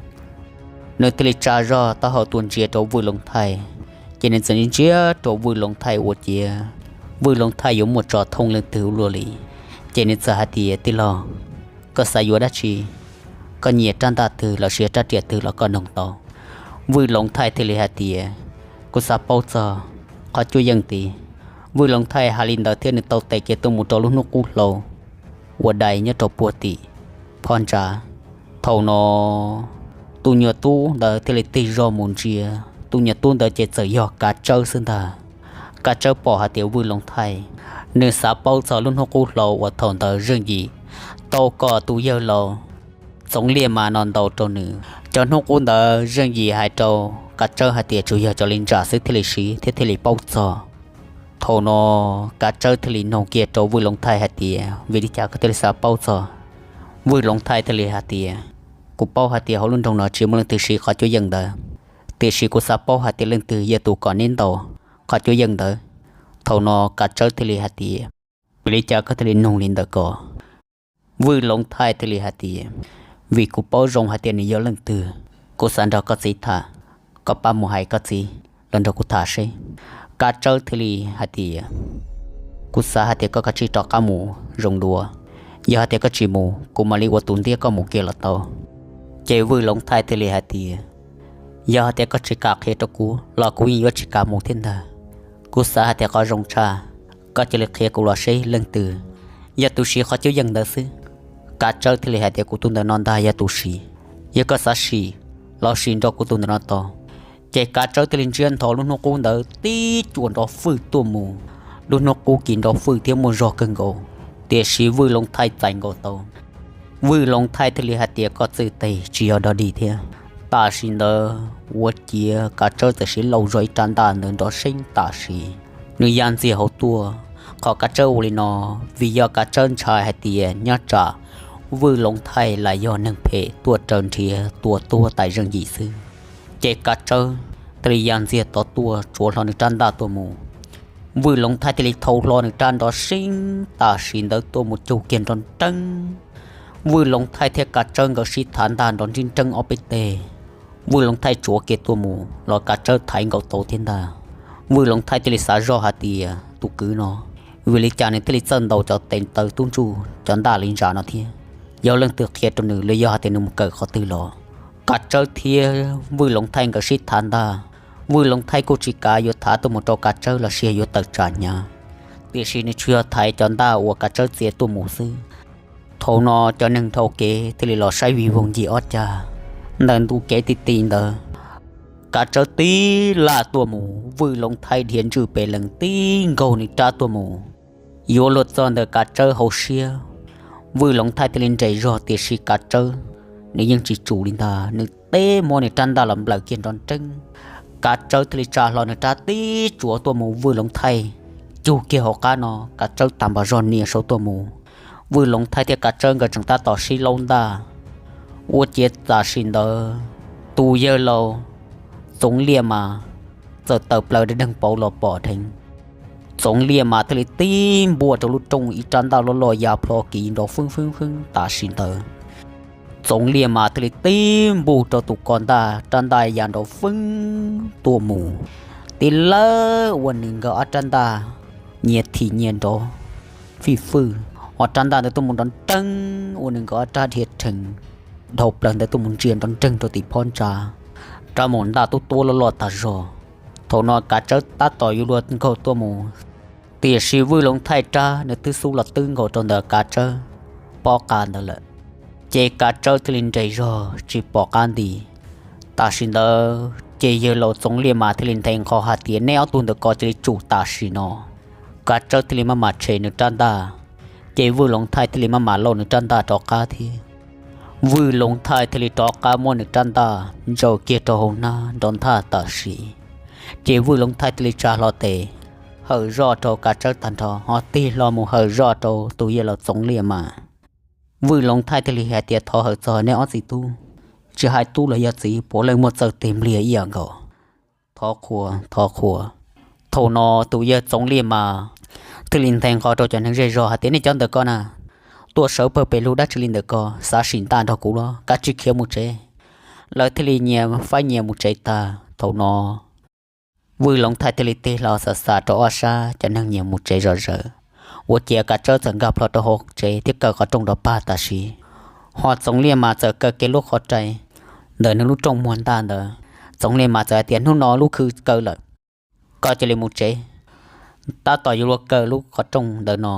Nws thiaj li tsa zog taub hau tuaj ntsia rau Vwj Loov Thaij, ces nws txawm ntsia rau Vwj Loov Thaij ua ciav Vwj Loov Thaij yuav muaj tso thooj leej twg ua luaj li. Ces nws txawm hais tias, tij laug, koj xav yuav dab tsi? Koj nyiam rab ntaj twg los sis rab riam twg los koj noog tau. Vwj Loov Thaij thiaj li hais tias, kuv xav paub txog qhov cuab yeej tid. Vwj Loov Thaij hais li ntawd thiab nws tau tes kiag tuaj mus rau lub hnub qub hlau uas dai nyob rau puag tim phab ntsa. Thaum no tus nyuam tub ntawd thiaj li tig zog mus ntsia, tus nyuam tub ntawd ces txawm yog kav tsawb xwb ntag. Kav Tsawb pom hais tias Vwj Loov Thaij nws xav paub txog lub hnub qub hlo uas thaum ntawd Zeej Yim tau kom tus yawg laus Txoov Liaj Mas no ntaus rau nws. Cov hnub qub ntawd Zeej Yim hais rau Kav Tsawb hais tias tsuas yog cov li ntsa xwb thiaj li siv thiab thiaj li paub txog. Thaum no Kav Tsawb thiaj li nug kiag rau Vwj Loov Thaij hais tias, vim li cas koj thiaj li xav paub txog? Vwj Loov Thaij thiaj li hais tias, kuv paub hais tias hauv lub nroog no tsis muaj leej twg siv qhov cuab yeej ntawd, tiam sis kuv xav paub hais tias leej twg yog tus kom neb ntaus qhov cuab yeej ntawd. Thaum no Kav Tsawb thiaj li hais tias, vim li cas koj thiaj li nug li ntawd ko? Vwj Loov Thaij thiaj li hais tias, vim kuv paub zoo hais tias nws yog leej twg, kuv xav nrog koj txiv tham, koj pab mus hais koj txiv los nrog kuv tham seb. Kav Tsawb thiaj li hais tias, kuv xav hais tias koj kav tsij rov qab mus zoo dua, yog hais tias koj tsis mus kuv mam li ua tus ntiab koj mus kiag los tau. Ces Vwj Loov Thaij thiaj li hais tias, yog hais tias koj tsis kam qhia rau kuv los kuv yeej yuav tsis kam mus thiab ntag. Kuv xav hais tias qhov zoo tshaj, koj cia li qhia kuv los seb leej twg yog tus siv qhov cuab yeej ntawd xwb. Kav Tsawb thiaj li hais tias, kuv tus ntawm no ntag yog tus siv, yog koj xav sim los sim nrog kuv tus ntawm no tau. Ces Kav Tsawb thiaj li ntsiab nthos lub hnub qub ntawd tib cuam nrov fwj tuaj mus. Lub hnub qub kis nrov fwj thiab muaj zog kawg nkaus, tiam sis Vwj Loov Thaij txais nkaus tau. Vwj Loov Thaij thiaj li hais tias, koj txwj teg tsis yog dog dig thiab. Tam sim ntawd ua ciav Kav Tsawb txawm siv lauj zog ib rab ntaj ntawd nrov seeb tam sim, nws ya ntxiag hauv tuaj. Qhov Kav Tsawb ua li no, vim yog Kav Tsawb ntshai hais tias nyob tsam Vwj Loov Thaij lam yog neeg phem tuaj raws nrhiav tua tuag tais Zeej Yim xwb. Ces Kav Tsawb thiaj li ya ntxiag tod tuaj tsuav hlo nws rab ntaj tuaj mus. Vwj Loov Thaij thiaj li thau hlo nws rab nrov seeb tam sim ntawd tuaj mus cug kiag nrov nreeb. Vwj Loov Thaij thiab Kav Tsawb nkawd sib thav ntaj nrov nrib nreeb ob peb teg. Vwj Loov Thaij tsuav kiag tuaj mus los Kav Tsawb thaiv nkaus tau thiab ntag. Vwj Loov Thaij thiaj li xav zoj hais tias tus kwv no, vim li cas nws thiaj li txawj ntaus cov tes taw tub ntsuj cov ntaj li ntsa no thiab? Yog leej twg qhia rau nws los yog hais tias nws mus kawm qhov twg los? Kav Tsawb thiab Vwj Loov Thaij nkawd sib thav ntaj, Vwj Loov Thaij kuj tsis kav yuav thav tuaj mus rau Kav Tsawb los sis yuav tawm tsam hnyav, tiam sis nws tsuas yog thaiv cov ntaj uas Kav Tsawb txiav tuaj mus xwb. Thaum no cov neeg dhau kev thiaj li los saib vij voog ncig ob cag. Ntawm ntu kev ti ti ntawd, Kav Tsawb tib laj tuaj mus, Vwj Loov Thaij dhia ntswj pes lees tib nkaug nws rab tuaj mus. Yuav luag txog ntawm Kav Tsawb hauv siab, Vwj Loov Thaij thiaj li nres zog tiam sis Kav Tsawb nws yeej tsis tsum li ntag, nws teb muab nws rab ntaj los nplawm kiag nrov nreeb. Kav Tsawb thiaj li tsa hlo nws rab tib tsuav tuaj mus, Vwj Loov Thaij cug kiag hauv qab no, Kav Tsawb tag npas zog nias saud tuaj mus. Vwj Loov Thaij thiab Kav Tsawb nkawd tseem tab tom sib laub ntaj. Ua ciav tam sim ntawd, tus yawg laus Txoov Liaj Mas txawm tawm plaws dawb deeg pauv los pom dheev. Txoov Liaj Mas thiaj li tib npuaj rau lub rooj ib rab ntaj loj loj ya plho kiv nrov fwb fwb fwb tam sim ntawd. Txoov Liaj Mas thiaj li tib npuj rau tus ko ntaj, rab ntaj ya nrov fwb tuaj mus, tib lawv ua nws nkawd ob rab ntaj nyias thim nyias nrov fij fwj, ho rab ntaj ntawd tuaj mus nrov nreeg ua nws nkawd ob rab dhia rhees dhau plaws ntawd tuaj mus ntsia nrov nreeg rau tim phab ntsa, rab maum ntaj tub tuab loj loj tag zog. Thaum no Kav Tsawb tab tom yuav luag nkaug tuaj mus, tiam sis Vwj Loov Thaij rab nws twb xub los twb nkaus rau ntawm Kav Tsawb pob qa ntawd lawm. Ces Kav Tsawb thiaj li nres zog tsis pom qab nti. Tam sim ntawd ces yawg laus Txoov Liaj Mas thiaj li nthe nqho hais tias, neb ob tug ntawm ko cia li tsum tam sim no. Kav Tsawb thiaj li maj mam tshem nws rab ntaj, ces Vwj Loov Thaij thiaj li maj mam lauj nws rab ntaj rov qab thiab. Vwj Loov Thaij thiaj li rov qab muab nws rab ntaj ntsaws kiag rau hauv hnab nrov nthaj tam sim, ces Vwj Loov Thaij thiaj li tsa hlo tes hawm zoj rau Kav Tsawb tag nrho ho tig hlo mus hawm zoj rau tus yawg laus Txoov Liaj Mas. Vwj Loov Thaij thiaj li hais tias, thov hawm txog neb ob txiv tub, tsis hais tub los yog txiv, puav leej muaj txawj tes npliag ib yam nkaus. Thov qhuas, thov qhuas. Thaum no tus yawg Txoov Liaj Mas thiaj li nthe nqho rau cov neeg zej zog hais tias, nej cov ntawm ko na, tuaj sawv pawg pes lug dab tsi li ntawm ko, xav sim ntaj nrog kuv los kav tsij khiav mus tsev. Lawv thiaj li nyias faib nyias mus tsev tag. Thaum no Vwj Loov Thaij thiaj li tig hlo xav xav rau ob sab, cov neeg nyias mus tsev zom zaws. Ua ciav Kav Tsawb txawm nkag plho rau hauv tsev thiab kaw qhov rooj rov pag tam sim, ho Txoov Liaj Mas txawm kaw kiag lub qhov rai ntawm nws lub rooj muag ntaj ntawd. Txoov Liaj Mas txawm hais tias, hnub no lub khw kaw lawm, koj cia li mus tsev. Tab tom yuav luag kaw lub qhov rooj ntawd no,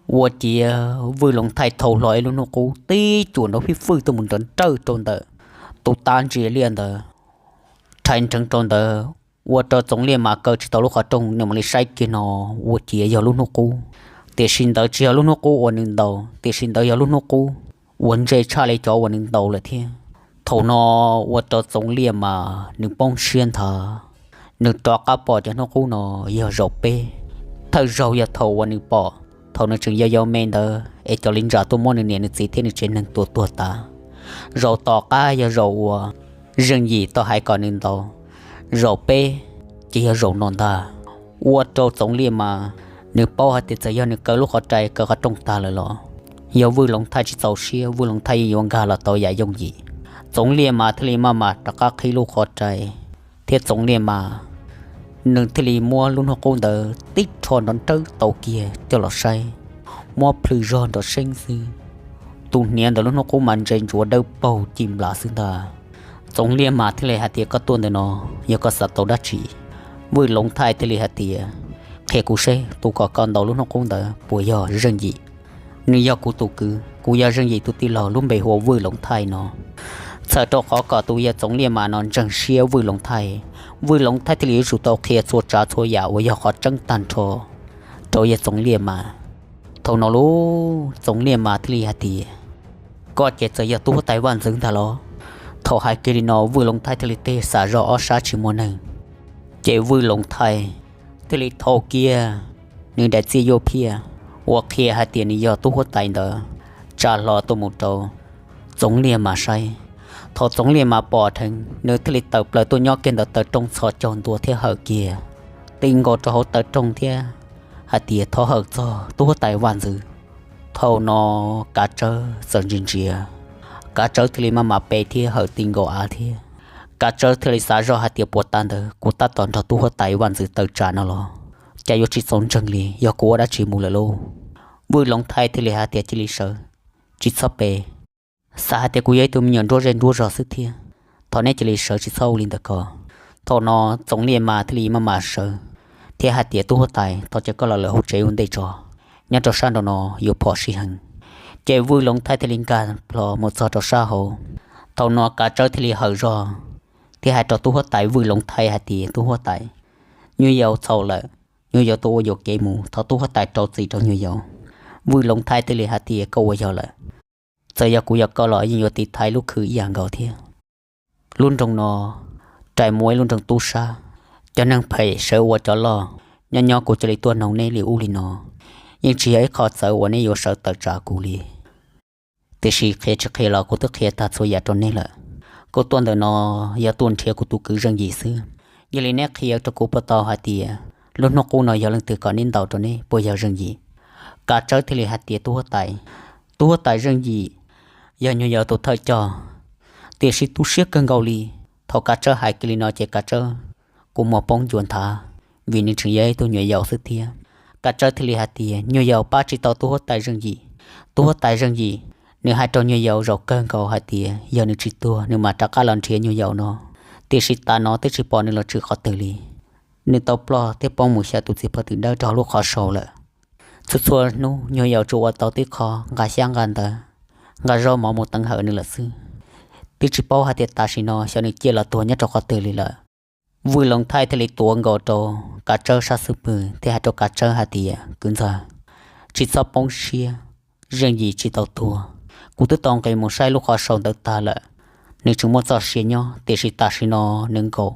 ua ciav Vwj Loov Thaij thau hlo ib lub hnub qub tib cuam nrov fij fwj tuaj mus nrov nrawj rau ntawm tus tav ntsia liaj ntawd, rhais nrheev rau ntawd ua rau Txoov Liaj Mas kaw tsis tau lub qhov rooj, nws mam li saib kiag no ua ciav yog lub hnub qub. Tiam sis ntawd tsis yog lub hnub qub uas nws ntaus, tiam sis ntawd yog lub hnub qub uas ntse tshaj li cov uas nws ntaus lawm thiab. Thaum no ua rau Txoov Liaj Mas nws poob siab nthav, nws rov qab pom cov hnub qub no yog zaum peb. Thawj zaug yog thaum uas nws pom thaum nws tseem yau yau me ntawd es cov li ntsa tuaj muab nws niam nws txiv thiab nws tsev neeg tua tuag tas. Zaum tom qab yog zaum uas Zeej Yim tau hais kom nws ntaus. Zaum peb ces yog zaum no ntag. Ua rau Txoov Liaj Mas nws paub hais tias txawm yog nws kaw lub qhov rai kaw qhov rooj tag lawm los yog Vwj Loov Thaij tsis txaus siab, Vwj Loov Thaij yeej yuav nkag los tau yam yooj yim. Txoov Liaj Mas thiaj li maj mam rov qab qhib lub qhov rai, thiab Txoov Liaj Mas nws thiaj li muab lub hnub qub ntawd tib rho nrov nrawb tau kiag coj los saib, muab plhws zog nrov seeb xwb. Tus hniav ntawm lub hnub qub mas ntse ntsuav dawb paug ci nplas xwb ntag. Txoov Liaj Mas thiaj li hais tias, koj tuaj ntawm no yog koj xav tau dab tsi? Vwj Loov Thaij thiaj li hais tias, qhia kuv seb tus kom koj ntaus lub hnub qub ntawd puas yog Zeej Yim? Nws yog kuv tus kwv, kuv yog Zeej Yim tus tij laug lub npe hu ua Vwj Loov Thaij no. Txhawm rau qhov kom tus yawg Txoov Liaj Mas no ntseeg siab Vwj Loov Thaij, Vwj Loov Thaij thiaj li yuav tsum tau qhia txhua tsav txhua yam uas yog qhov tseeb tag nrho rau yawg Txoov Liaj Mas. Thaum no lub Txoov Liaj Mas thiaj li hais tias, koj ces txawm yog tub huab tais vaj ntxwv ntag los? Thaum hais kiag li no Vwj Loov Thaij thiaj li tej xav zog ob sab tsis muaj neeg, ces Vwj Loov Thaij thiaj li thau kiag nws daim txiaj yuj phiaj uas qhia hais tias nws yog tub huab tais ntawd tsa hlo tuaj mus rau Txoov Liaj Mas saib. Thaum Txoov Liaj Mas pom dheev nws thiaj li tawm plaws tuaj nyob kiag ntawm taw rooj txhos caug ntua thiab hawm kiag ti nkaus rau hauv taw rooj thiab hais tias, thov hawm txog tub huab tais vaj ntxwv. Thaum no Kav Tsawb txawm ntsia ntsia, Kav Tsawb thiaj li maj mam pe thiab hawm ti nkaus av thiab. Kav Tsawb thiaj li xav zog hais tias, puas tas ntawd kuv tab tom nrog tub huab tais vaj ntxwv taw tsa no los cas yuav tsis txaus ntseeg li, yog kuv ua dab tsi mus lawm lauj? Vwj Loov Thaij thiaj li hais tias, cia li sawv, tsis txhob pe. Xav hais tias kuv yog ib tug me nyuam nruab zej nruab zog xwb thiab, thov neb cia li sawv tsis txhob ua li ntawd ko. Thaum no Txoov Liaj Mas thiaj li maj mam sawv thiab hais tias, tub huab tais, thov caw koj los lawm hauv tsev ua ntej tso, nyob rau sab nraum no yuav phom sij heev. Ces Vwj Loov Thaij thiaj li nkag plho mus txog rau sab hauv. Thaum no Kav Tsawb thiaj li hawm zog thiab hais rau tub huab tais Vwj Loov Thaij hais tias, tub huab tais, nyuag yaus txhaum lawm, nyuag yaus tuaj ua yuam kev mus, thov tub huab tais rau txim rau nyuag yaus. Vwj Loov Thaij thiaj li hais tias, koj ua yog lawm, txawm yog kuv yog koj los yeej yuav tiv thaiv lub khw ib yam nkaus thiab. Lub nroog no rais muaj ib lub nroog tub sab, cov neeg phem sawv ua cov loj, nyob nyob kuv cia li tuaj noog neb li ub li no, yeej tsis yog ib qho txawv uas neb yuav sawv tawm tsam kuv li. Tiam sis qhia tsis qhia los kuv twb qhia tag txhua yam rau neb lawm. Kuv tuaj ntawm no yog tuaj nrhiav kuv tus kwv Zeej Yim xwb. Yog li neb qhia rau kuv puas tau hais tias lub hnub qub no yog leej twg kom neb ntaus rau neb, puas yog Zeej Yim? Kav Tsawb thiaj li hais tias, tub huab tais, tub huab tais, Zeej Yim yog nyuag yaus tus thawj coj, tiam sis tu siab kawg nkaus li. Thaum Kav Tsawb hais kiag li no ces Kav Tsawb kua muag poob ncua nthav, vim nws tseem yog ib tug nyuam yaus xwb thiab. Kav Tsawb thiaj li hais tias, nyuag yaus pab tsis tau tub huab tais Zeej Yim. Tub huab tais Zeej Yim, nws hais rau nyuag yaus zaum kawg nkaus hais tias yog nws tsis tuag nws mam rov qab los nrhiav nyuag yaus no, tiam sis tas no twb tsis pom nws los tshwm qhov twg li. Nws tau ploj thiab poob mus xyaw tus txiv pov twm dawb rau hauv lub qhov sau lawm. Txhua txhua hnub nyuag yaus tsuas ua tau tib qho nqa xyab nqa ntawv, nqa zaub mov mus teev hawm nws lawm xwb. Twb tsis paub hais tias tam sim no xyov nws ciaj los tuag nyob rau qhov twg li lawm. Vwj Loov Thaij thiaj li tuav nkaus rau Kav Tsawb sab xub pwg thiab hais rau Kav Tsawb hais tias, kwv ntxawg, tsis txhob poob siab, Zeej Yim tsis tau tuag. Kuv twb tau nqis mus saib lub qhov sau ntawd tag lawm, nws tseem muaj txoj sia nyob, tiam sis tam sim no nws nkaum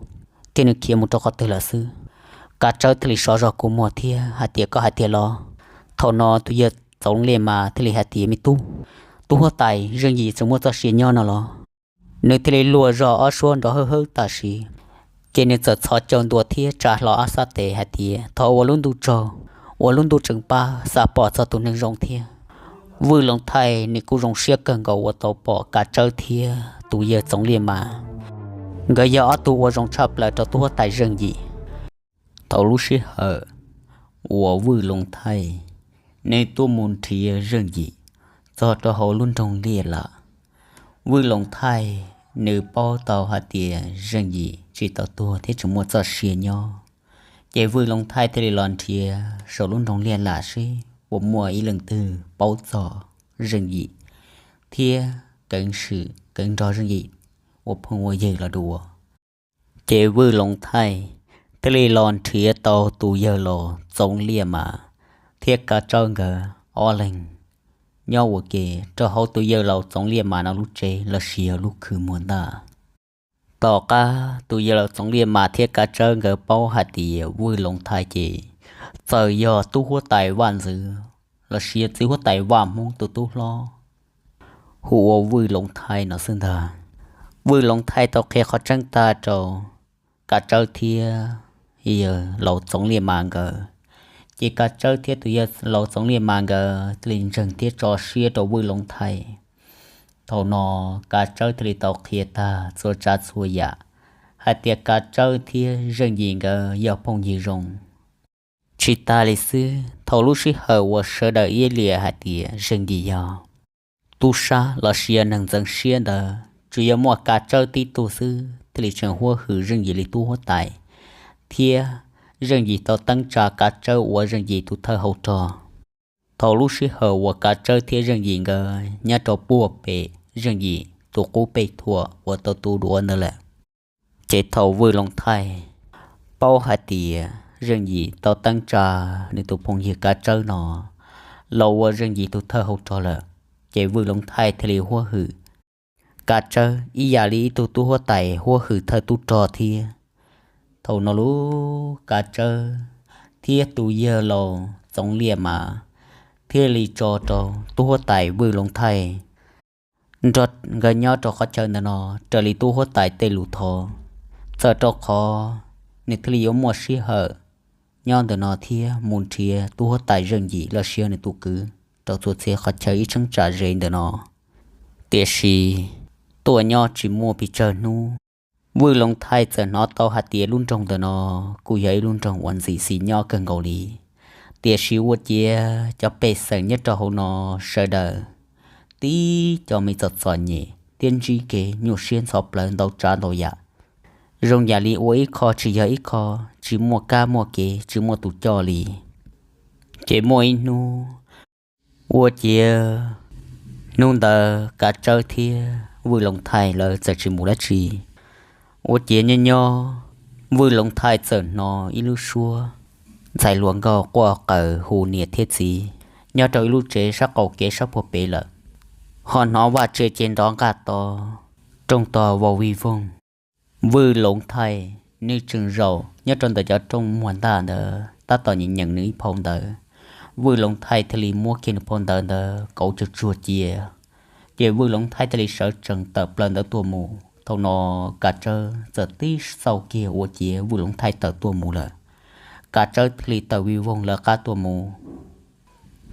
thiab nws khiav mus rau qhov twg lawm xwb. Kav Tsawb thiaj li sov zog kua muag thiab hais tias, koj hais tiag los? Thaum no tus yawg Txoov Liaj Mas thiaj li hais tias, me tub, tub huab tais, Zeej Yim tseem muaj txoj sia nyob no los? Nws thiaj li luag zog ob suab nrov hawb hawb tam sim, ces nws txawm txhos caug ntua thiab tsa hlo ob sab tes hais tias, thov ua lub ntuj tsaug, ua lub ntuj tseem pab xa pom txog tus neeg zoo thiab. Vwj Loov Thaij nws kuj zoo siab kawg nkaus uas tau pom Kav Tsawb thiab tus yawg Txoov Liaj Mas, nkawd yog ob tug ua zoo tshaj plaws rau tub huab tais Zeej Yim. Thaum lub sij hawm uas Vwj Loov Thaij nws tuaj mus nrhiav Zeej Yim txog rau hauv lub nroog Liaj Lam, Vwj Loov Thaij nws paub tau hais tias Zeej Yim tsis tau tuag thiab tseem muaj txoj sia nyob, ces Vwj Loov Thaij thiaj li los nrhiav saum lub nroog Liaj Lam seb puas muaj ib leej twg paub txog Zeej Yim thiab keev swm keev nrog Zeej Yim ua phooj ua ywg los dua. Ces Vwj Loov Thaij thiaj li los nrhiav tau tus yawg laus Txoov Liaj Mas thiab Kav Tsawb nkawd ob leeg nyob ua ke rau hauv tus yawg laus Txoov Liaj Mas no lub tsev los sis yog lub khw muag ntaj. Tom qab tus yawg laus Txoov Liaj Mas thiab Kav Tsawb nkawd paub hais tias Vwj Loov Thaij ces txawm yog tub huab tais vaj ntxwv los sis yog txiv huab tais vaj Hmoob tus tub hlob hu ua Vwj Loov Thaij no xwb ntag. Vwj Loov Thaij tau qhia qhov tseeb tag rau Kav Tsawb thiab yawg laus Txoov Liaj Mas nkawd, ces Kav Tsawb thiab tus yawg laus Txoov Liaj Mas nkawd thiaj li ntseeg thiab tso siab rau Vwj Loov Thaij. Thaum no Kav Tsawb thiaj li tau qhia tag txhua tsav txhua yam hais tias Kav Tsawb thiab Zeej Yim nkawd yog phooj ywg zoo. Tsis tas li xwb, thaum lub sij hawm uas sawv daws iab liam hais tias Zeej Yim yog tub sab los sis yog neeg ntxeev siab ntawd, tsuas yog muaj Kav Tsawb tib tug xwb thiaj li tseem huab hwm Zeej Yim li tub huab tais, thiab Zeej Yim tau teeb tsa Kav Tsawb ua Zeej Yim tus thawj hauv rog. Thaum lub sij hawm uas Kav Tsawb thiab Zeej Yim nkawd nyob rau puag pem Zeej Yim tus qub pej thuam uas tau tu duav ntawd lawm, ces thaum Vwj Loov Thaij paub hais tias Zeej Yim tau teeb tsa nws tus phooj ywg Kav Tsawb no los ua Zeej Yim tus thawj hauv rog lawm, ces Vwj Loov Thaij thiaj li huab hwm Kav Tsawb ib yam li ib tug tub huab tais huab hwm thawj tub rog thiab. Thaum no lub Kav Tsawb thiab tus yawg laus Txoov Liaj Mas thiaj li tso rau tub huab tais Vwj Loov Thaij nrog nkawd nyob rau qhov chaw ntawm no raws li tub huab tais tej lus thov. Txawm rau qhov nws thiaj li yuav muaj sij hawm nyob ntawm no thiab mus nrhiav tub huab tais Zeej Yim los sis nws tus kwv rau txhua txhia qhov chaw ib cheeb tsam ze ntawm no, tiam sis tuaj nyob tsis muaj pes tsawg hnub, Vwj Loov Thaij txawm hnov tau hais tias lub nroog ntawm no kuj yog ib lub nroog uas ntxim xis nyob kawg nkaus li. Tiam sis ua ciav cov pej xeem nyob rau hauv no sawv daws tib co me txom txom nyem thiab ntsib kev nyuaj siab ntxhov plawv ntau tsav ntau yam, zoo yam li ua ib qho tsis yog ib qho, tsis muaj kab muaj kev, tsis muaj tus coj li. Ces muaj ib hnub, ua ciav hnub ntawd Kav Tsawb thiab Vwj Loov Thaij lawv txawm tsis mus dab tsi. Ua ciav nyob nyob, Vwj Loov Thaij txawm hnov ib lub suab ntxhais hluas nkauj quaj qw hu niam thiab txiv nyob rau ib lub tsev sab qaum kev sab puag pem lawm, ho hnov vaj tse ces nrov nqaj to rooj tog vau vij voog. Vwj Loov Thaij nws tseem zaum nyob rau ntawm cov rooj muag ntaj ntawd tab tom nyeem nyeem nws ib phau ntawv. Vwj Loov Thaij thiaj li muab kiag nws phau ntawv ntawd kauv tsuag tsuag cia, ces Vwj Loov Thaij thiaj li sawv tsees tawm plaws ntawd tuaj mus. Thaum no Kav Tsawb txawm tib txauj kiag ua ciav Vwj Loov Thaij tawm tuaj mus lawm. Kav Tsawb thiaj li tawm vij voog lawv qab tuaj mus.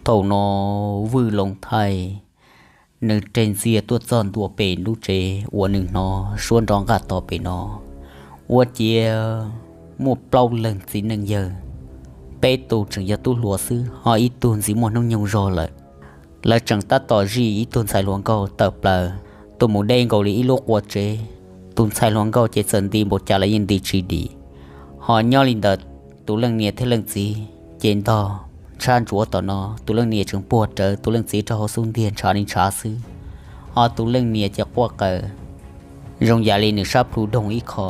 Thaum no Vwj Loov Thaij nws reg ntxiag tuaj txog ntua pem lub tsev uas nws hnov suab nrov nqaj to pem no, ua ciav muaj plaub leeg txiv neej yawg, peb tug tseem yog tub hluas xwb, ho ib tug ntxim muaj hnub nyoog zog lawm. Lawv tseem tab tom zij ib tug ntxhais hluas nkauj tawm plaws tuaj mus deb nkaus li ib lub qua tsev. Tus ntxhais hluas nkauj ces txawm nti npaum cas los yeej nti tsis dim. Ho nyob li ntawd, tus leej niam thiab leej txiv ces ntog ntshab ntsuav tom no, tus leej niam tseem puag rawv tus leej txiv rau hauv xub ntiag ntshav li ntshav xwb. Ho tus leej niam ces quaj qw zoo yam li nws sab plhu doog ib qho.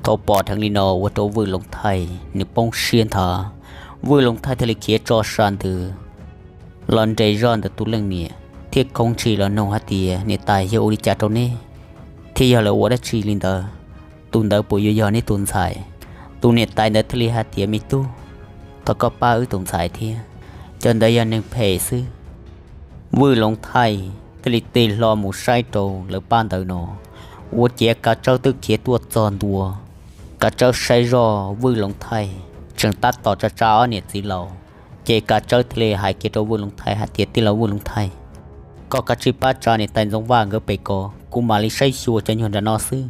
Thaum pom dheev li no ua rau Vwj Loov Thaij nws poob siab nthav. Vwj Loov Thaij thiaj li khiav tso sa ntws los nres zoj ntawm tus leej niam thiab khoov ntshis los nug hais tias, Niam tais, yog ua li cas rau neb thiab yog lawv ua dab tsi li ntawd? Tus ntawd puas yuav yog neb tus ntxhais? Tus niam tais ntawd thiaj li hais tias, Me tub, thov koj pab wb tus ntxhais thiab, cov ntawd yog neeg phem xwb. Vwj Loov Thaij thiaj li tig hlo mus saib rau lawv pab ntawd no, ua ciav Kav Tsawb twb khiav tuaj txog ntua. Kav Tsawb saib zoj Vwj Loov Thaij tseem tab tom tsa tsa ob niam txiv laus, ces Kav Tsawb thiaj li hais kiag rau Vwj Loov Thaij hais tias, Tij laug Vwj Loov Thaij, koj kav tsij pab tsa niam tais Ntxoov Vaj nkawd pem ko, kuv mam li saib xyuas cov nyuag nram no xwb.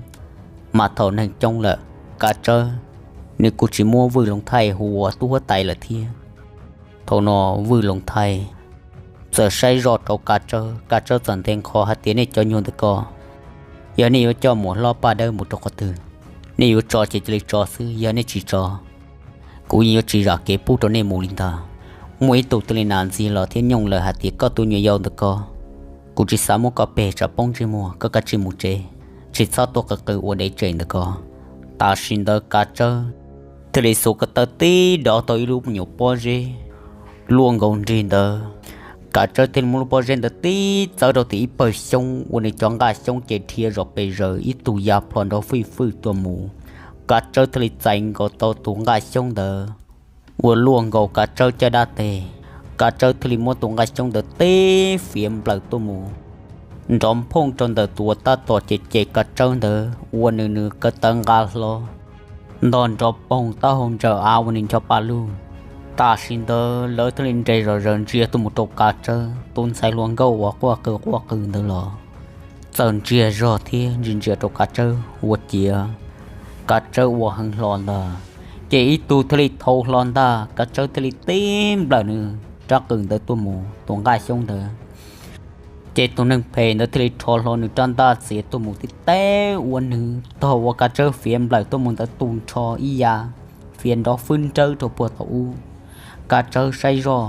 Mas thaum neeg coob lawm, Kav Tsawb nws kuj tsis muab Vwj Loov Thaij hu ua tub huab tais lawm thiab. Thaum no Vwj Loov Thaij txawm saib zoj rau Kav Tsawb, Kav Tsawb txawm nthe nqho hais tias, Nej cov nyuag ntawm ko, yog nej yuav coj Muam Hlob Paj Dawb mus rau qhov twg, nej yuav tso ces cia li tso xwb, yog nej tsis tso, kuv yeej yuav tsis zam kev pub rau nej mus li ntag. Muaj ib tug twg li nas ntxiag los thiab nyooj lawm hais tias, Koj tus nyuam yau ntawm ko, kuv tsis xav muab koj peg tsam poob ntsej muag, koj kav tsij mus tsev, tsis txhob tuaj qw qw ua deb tsem ntawm ko. Tam sim ntawd Kav Tsawb thiaj li xuas ko taw tib dov tau ib lub me nyuam pob zeb luaj nkaus nrig ntawd. Kav Tsawb thiaj li muab lub pob zeb ntawd tib txawb rau tim ib pawg xyoob uas nws cov nqaj xyoob ces dhia zom pes zaws ib tug ya plho nrov fwj fwj tuaj mus. Kav Tsawb thiaj li txais nkaus tau tus nqaj xyoob ntawd uas luaj nkaus Kav Tsawb caj dab teg. Kav Tsawb thiaj li muab tus nqaj xyoob ntawd tib fiav nplawm tuaj mus nrov phooj rau ntawm tus uas tab tom cem cem Kav Tsawb ntawd uas nws nws ko taw nqa hlo ntog nrov poog taub hau ntsaws av uas nws ncho pa lug. Tam sim ntawd lawv thiaj li nres zom zaws ntsia tuaj mus rau Kav Tsawb tus ntxhais hluas nkauj uas quaj qw quaj qw ntawd los txawm ntsiag zog thiab ntsia ntsia rau Kav Tsawb ua ciav. Kav Tsawb ua heev hlo ntag, ces ib tug thiaj li thau hlo ntag, Kav Tsawb thiaj li tib nplawm nws rab qws ntawd tuaj mus tus nqaj xyoob ntawd. Ces tus neeg phem ntawd thiaj li rho hlo nws rab ntaj txiav tuaj mus tib teb ua nws tog uas Kav Tsawb fiav nplawm tuaj mus ntawd tu nrho ib yav, fiav nrov fwb nrawb rau puag thaum ub. Kav Tsawb saib zoj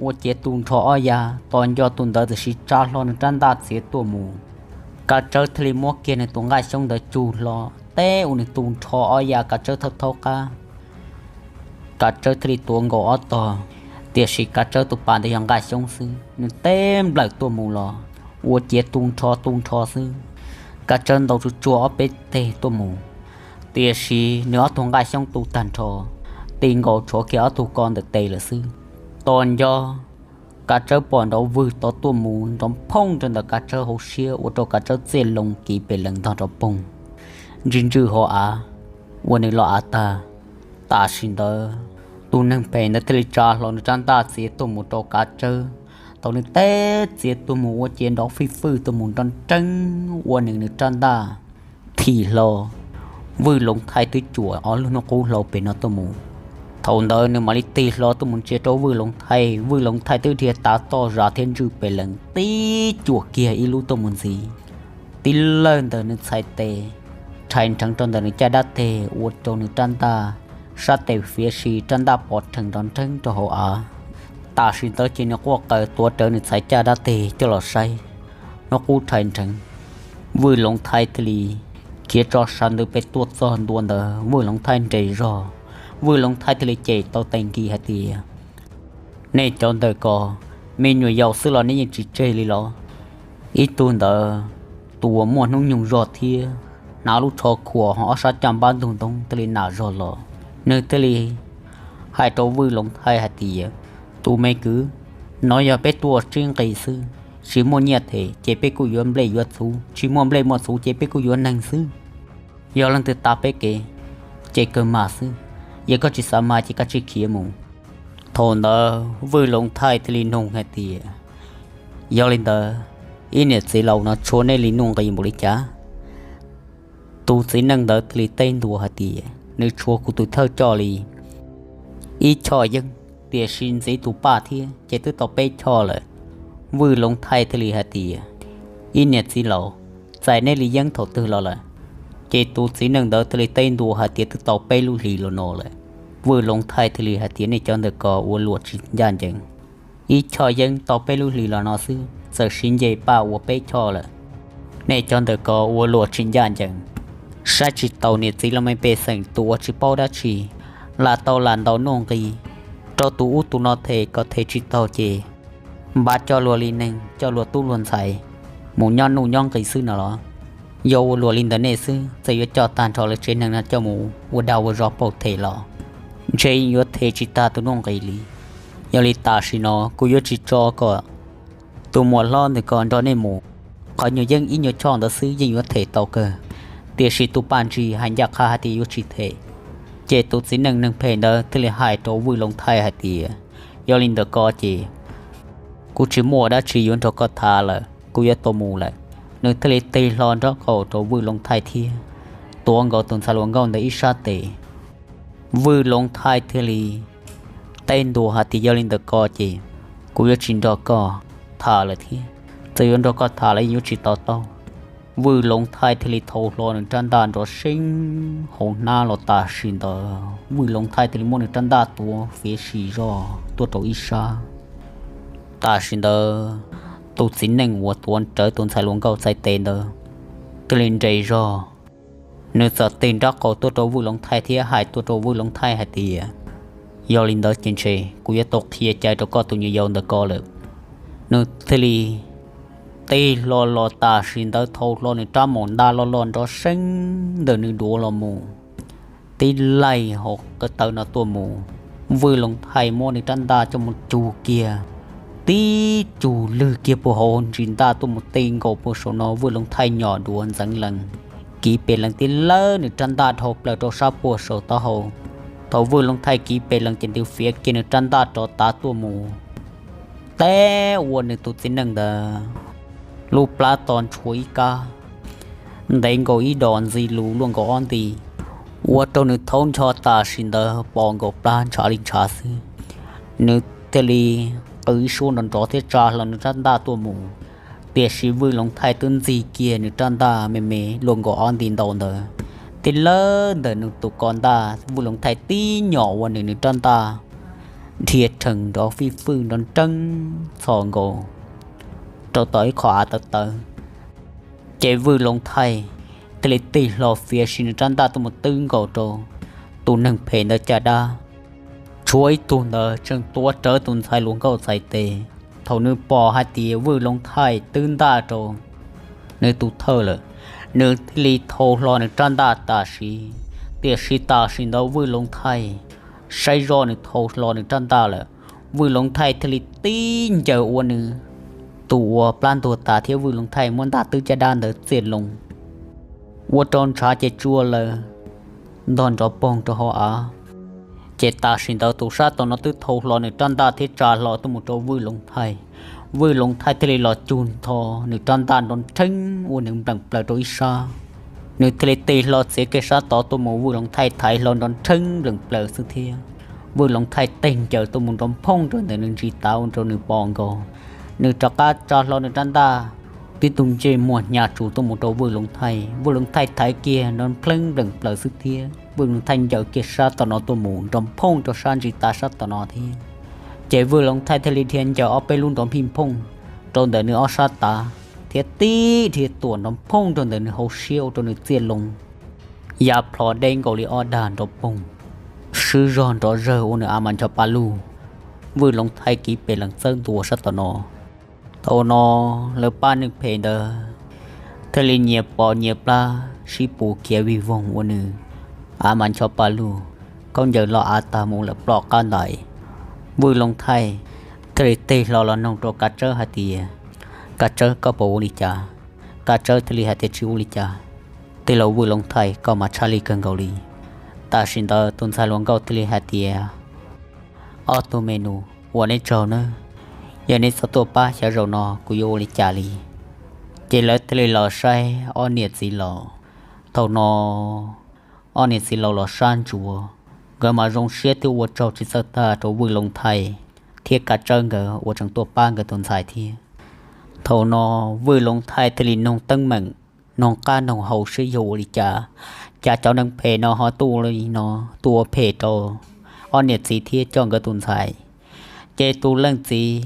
ua ciav tu nrho ob yav, tos nco tus ntawd tam sim tsa hlo nws rab ntaj txiav tuaj mus. Kav Tsawb thiaj li muab kiag nws tus nqaj xyoob ntawd tsug hlo teb ua nws tu nrho ob yav Kav Tsawb thawj thaub qab. Kav Tsawb thiaj li tuav nkaus ob tog, tiam sis Kav Tsawb tus pas ntawd yog nqaj xyoob xwb, nws teb nplawm tuaj mus los ua ciav tu nrho tu nrho xwb. Kav Tsawb ntaus tsuj tsuag ob peb teg tuaj mus, tiam sis nws ob tug nqaj xyoob tu tag nrho, ti nkaus tshuav kiag ob tug ko ntawm tes lawm xwb. Tos nco Kav Tsawb pom nrov vwg tod tuaj mus nrov phooj rau ntawm Kav Tsawb hauv siab ua rau Kav Tsawb txiaj loo kiv pes lees ntog rov poog ntswj ntswj hauv av ua nws los av tag. Tam sim ntawd tus neeg phem ntawd thiaj li tsa hlo nws rab ntaj txiav tuaj mus rau Kav Tsawb, tau nws teb txiav tuaj mus ua ciav nrov fij fwj tuaj mus nrov nreeb ua nws nws rab ntaj thim hlo. Vwj Loov Thaij twb cuam ob lub hnub qub hlau pem no tuaj mus. Thaum ntawd nws mam li tig hlo tuaj mus ntsia rau Vwj Loov Thaij, Vwj Loov Thaij twb dhia tav toj zam thiab ntswj pes lees tib cuam kiag ib lub tuaj mus ntxiv. Tib lawj ntawm nws txhais tes rhais nrheev rau ntawm nws caj dab teg ua rau nws rab ntaj sab tes fiav si rab ntaj pov rhees nrov nreeb rau hauv av. Tam sim ntawd ces nws quaj qw tuav rawv nws txhais caj dab teg coj los saib, hnub qub rhais nrheev. Vwj Loov Thaij thiaj li khiav tso sawv ntws pes tuaj txog ntua ntawd, Vwj Loov Thaij nres zog, Vwj Loov Thaij thiaj li cem tau tes nkis hais tias, nej cov ntawm ko, me nyuam yaus xwb los nej yeej tsis tseg li los? Ib tug ntawd, tus uas muaj hnub nyoog zog thiab hnav lub tsho khuam ho ob sab caj npab ntug ntoo thiaj li nam zog los, nws thiaj li hais rau Vwj Loov Thaij hais tias, tus me kwv, no yog peb tuaj tsib nqi xwb, tsis muaj nyiaj them ces peb kuj yuav nplej yuav txhuv, tsis muaj nplej muaj txhuv ces peb kuj yuav neeg xwb. Yog leej twg tav peb kev ces kawg mas xwb, yog koj tsis xav mas ces koj cia li khiav mus. Thaum ntawd Vwj Loov Thaij thiaj li nug hais tias, yog li ntawd, ib niam txiv laus no tshua nej li nuj nqis npaum li cas? Tus txiv neej ntawd thiaj li teb ntua hais tias, nws tshua kuv tus thawj coj li ib choj yeeb, tiam sis ntxiv tus paj thiab ces twb tau peb choj lawm. Vwj Loov Thaij thiaj li hais tias, ib niam txiv laus, txais nej li yeeb thaum twg los lawm? Ces tus txiv neej ntawd thiaj li teb ntua hais tias, twb tau peb lub hlis los no lawm. Vwj Loov Thaij thiaj li hais tias, nej cov ntawm ko ua luam tsis ncaj ncees. Ib choj yeeb tau peb lub hlis los no xwb txawm siv nce paj ua peb choj lawm. Nej cov ntawm ko ua luam tsis ncaj ncees, saib tsis taus niam txiv los me pej xeem tus uas tsis paub dab tsi, lam tau lam ntaus nuj nqis rau tus ub tus no them, kom them tsis taus ces npaj coj luag li neeg, coj luag tub luag ntxhais mus nyob nuj nyob nqis xwb no los? Yog ua luam li ntawd nej xwb, txawm yuav coj tag nrho lawv tsev neeg no coj mus ua dag ua zog pauj them los ntshe yeej yuav them tsis tag tus nuj nqis li. Yog li tam sim no kuv yuav tsis tso kom tus muam hlob ntawm ko nrog nej mus. Qhov nyuag yeeb ib nyuag choj ntawd xwb yeej yuav them tau kawg, tiam sis tus paj ntsis hais ncaj qha hais tias yuav tsis them. Ces tus txiv neej neeg phem ntawd thiaj li hais rau Vwj Loov Thaij hais tias, yog li ntawd ko ces kuv tsis muaj dab tsi yuav nrog koj tham lawm, kuv yuav tau mus lawm. Nws thiaj li tig hlo nraub qaum rau Vwj Loov Thaij thiab tuav nkaus tus ntxhais hluas nkauj ntawd ib sab tes. Vwj Loov Thaij thiaj li teb ntua hais tias, yog li ntawd ko ces kuv yuav tsis nrog koj tham lawm thiab, txawm yuav nrog koj tham los yeej yuav tsis to taub. Vwj Loov Thaij thiaj li thau hlo nws rab ntaj nrov seeb hauv hnab los tam sim ntawd Vwj Loov Thaij thiaj li muab nws rab ntaj tuav fiav si zog tuaj rau ib sab. Tam sim ntawd tus txiv neej uas tuav rawv tus ntxhais hluas nkauj txhais tes ntawd thiaj li nres zog Nws txawm tig nraub qaum tuaj rau Vwj Loov Thaij thiab hais tuaj rau Vwj Loov Thaij hais tias, yog li ntawd ces ntshe kuv yuav tau qhia cai rau koj tus nyuam yaus ntawm ko lawm. Nws thiaj li tig hlo los tam sim ntawd thau hlo nws rab maum ntaj loj loj nrov seeb ntawm nws duav los mus, tib laij hauv qab taw no tuaj mus, Vwj Loov Thaij muab nws rab ntaj coj mus cug kiag, tib cug lwg kiag puag hauv ntsis ntaj tuaj mus ti nkaus puag saum no, Vwj Loov Thaij nyom duav ntxeev lees, kiv pes lees tib lawb nws rab ntaj dhau plaws rau sab puag saum taub hau. Thaum Vwj Loov Thaij kiv pes lees ces nws fiav kiag nws rab ntaj rov tav tuaj mus, teb ua nws tus txiv neej ntawd lub plab to ntshuav ib kab, ntev nkaus ib dos ntxi lus luaj nkaus ob nti, ua rau nws thaub ncho tam sim ntawd pos nkaus plab ntshav li ntshav xwb. Nws thiaj li qw ib suab nrov nrov thiab tsa hlo nws rab ntaj tuaj mus, tiam sis Vwj Loov Thaij twb ntxig kiag nws rab ntaj me me luaj nkaus ob nti ntau ntawd, tib lawb ntawm nws tus ko ntaj, Vwj Loov Thaij tib nyom ua nws nws rab ntaj dhia rhees nrov fij fwj nrov nreeb txhos nkaus rau tom ib qho av tawv tawv. Ces Vwj Loov Thaij thiaj li tig hlo fiav sim nws rab ntaj tuaj mus twb nkaus rau tus neeg phem ntawd caj dab, tshuav ib tug ntawd tseem tuav rawv tus ntxhais hluas nkauj txhais tes. Thaum nws pom hais tias Vwj Loov Thaij twb ntaj rau nws tus thawj lawm, nws thiaj li thau hlo nws rab ntaj tam sim, tiam sis tam sim ntawd Vwj Loov Thaij saib zoj nws thau hlo nws rab ntaj lawm, Vwj Loov Thaij thiaj li tib ncaws ua nws tus uas plab ntuag tas thiab Vwj Loov Thaij muab ntaj twb caj dab ntawd txiaj loo, ua rau ntshav ces tsua lawm ntog nrov poog rau hauv av. Ces tam sim ntawd tus sab tom no twb thau hlo nws rab ntaj thiab tsa hlo tuaj mus rau Vwj Loov Thaij. Vwj Loov Thaij thiaj li los cug ntho nws rab ntaj nrov nrheeb ua nws npleem plaws rau ib sab. Nws thiaj li tig hlo txiav kiag sab tod tuaj mus, Vwj Loov Thaij thaiv hlo nrov nrheeb npleem plaws xwb thiab. Vwj Loov Thaij teg ncaws tuaj mus nrov nphooj rau ntawm nws ntsis tav ua rau nws pom nkaus. Nws rov qab tsa hlo nws rab ntaj, tib tug ntsej muag hnyav tsuv tuaj mus rau Vwj Loov Thaij. Vwj Loov Thaij thaiv kiag nrov npleeb npleem plaws xwb thiab. Vwj Loov Thaij ncaws kiag sab tom no tuaj mus nrov nphooj rau sab ntsis tav sab tom no thiab. Ces Vwj Loov Thaij thiaj li dhia ncaws ob peb lub nrov npij nphooj rau ntawm nws ob sab tav, thiab tib dhia tuam nrov nphooj rau ntawm nws hauv siab ua rau nws txiaj loo, ya plho deb nkaus li ob dag nrov poog, swb zog nrov zawg ua nws a mas ncho pa luj. Vwj Loov Thaij kiv pes lees txawb ntua sab tom no. Thaum no lawv pab neeg phem ntawd thiaj li nyias pos nyias plab sib pus khiav vij voog ua nws a mas ncho pa luj, khaub ncaws los av tag mus lawm ploj qab ntais. Vwj Loov Thaij thiaj li tig hlo los noog rau Kav Tsawb hais tias, Kav Tsawb, koj puas ua li cas? Kav Tsawb thiaj li hais tias, Tsis ua li cas, tij laug Vwj Loov Thaij, koj mas tshaj lij kawg nkaus li. Tam sim ntawd tus ntxhais hluas nkauj thiaj li hais tias, Ob tug me nus, ua neb tsaug nawb, yog neb txhob tuaj pab xyov zaum no kuv yuav ua li cas li. Ces lawv thiaj li los saib ob niam txiv laus. Thaum no ob niam txiv laus los sab ntsuav, nkawd mas zoo siab thiab ua tsaug tsis txawj tag rau Vwj Loov Thaij thiab Kav Tsawb nkawd uas tseem tuaj pab nkawd tus ntxhais thiab. Thaum no Vwj Loov Thaij thiaj li noog teeb meem, noog qab noog hau seb yog ua li cas, cas cov neeg phem no ho tuaj ua li no, tuaj ua phem rau ob niam txiv thiab coj nkawd tus ntxhais. Ces tus leej txiv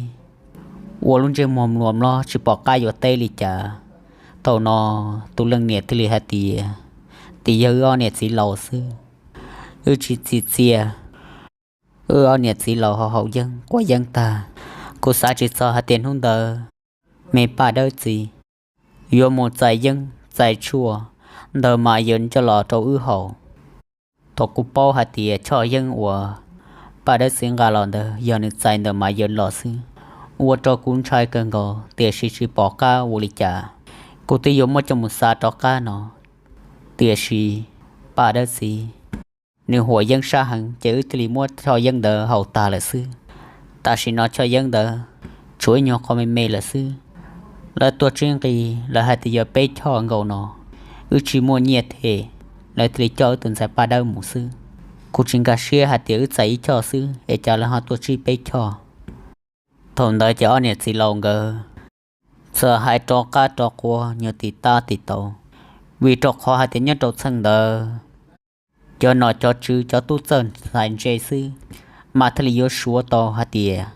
ua lub ntsej muag mluas mlob tsis pom qab yuav teb li cas. Thaum no tus leej niam thiaj li hais tias, Tim yog wb ob niam txiv laus xwb, wb tsis txim txiaj. Wb ob niam txiv laus ho haus yeeb quav yeeb tag, kuv xav tsis txog hais tias hnub ntawd me Paj Dawb txiv yuav mus txais yeeb txais tshuaj ntawm Mas Yawm coj los rau wb haus. Thaum kuv paub hais tias choj yeeb uas Paj Dawb txiv nqa los ntawd yog nws txais ntawm Mas Yawm los xwb, ua rau kuv ntshai kawg nkaus, tiam sis tsis pom qab ua li cas. Kuv twb yuav muab coj mus xa rov qab no, tiam sis Paj Dawb txiv nws huam yeeb sab heev, ces wb thiaj li muab choj yeeb ntawd haus tag lawm xwb. Tam sim no choj yeeb ntawd tshuav ib nyuag qho me me lawm xwb. Lawv tuaj tsib nqi, lawv hais tias yog peb choj nkaus no, wb tsis muaj nyiaj them, lawv thiaj li coj wb tus ntxhais Paj Dawb mus xwb. Kuv tsis nkag siab hais tias wb txais ib choj xwb es cas lawv ho tuaj tsib peb choj. Thaum ntawd ces ob niam txiv laus nkawd txawm hais rov qab rov quav nyuag tim tab tim tau, vim rau qhov hais tias nyob rau txheej ntawd cov nom cov tswv cov tub txawj ntxhais ntse xwb, mas thiaj li yuav suav tau hais tias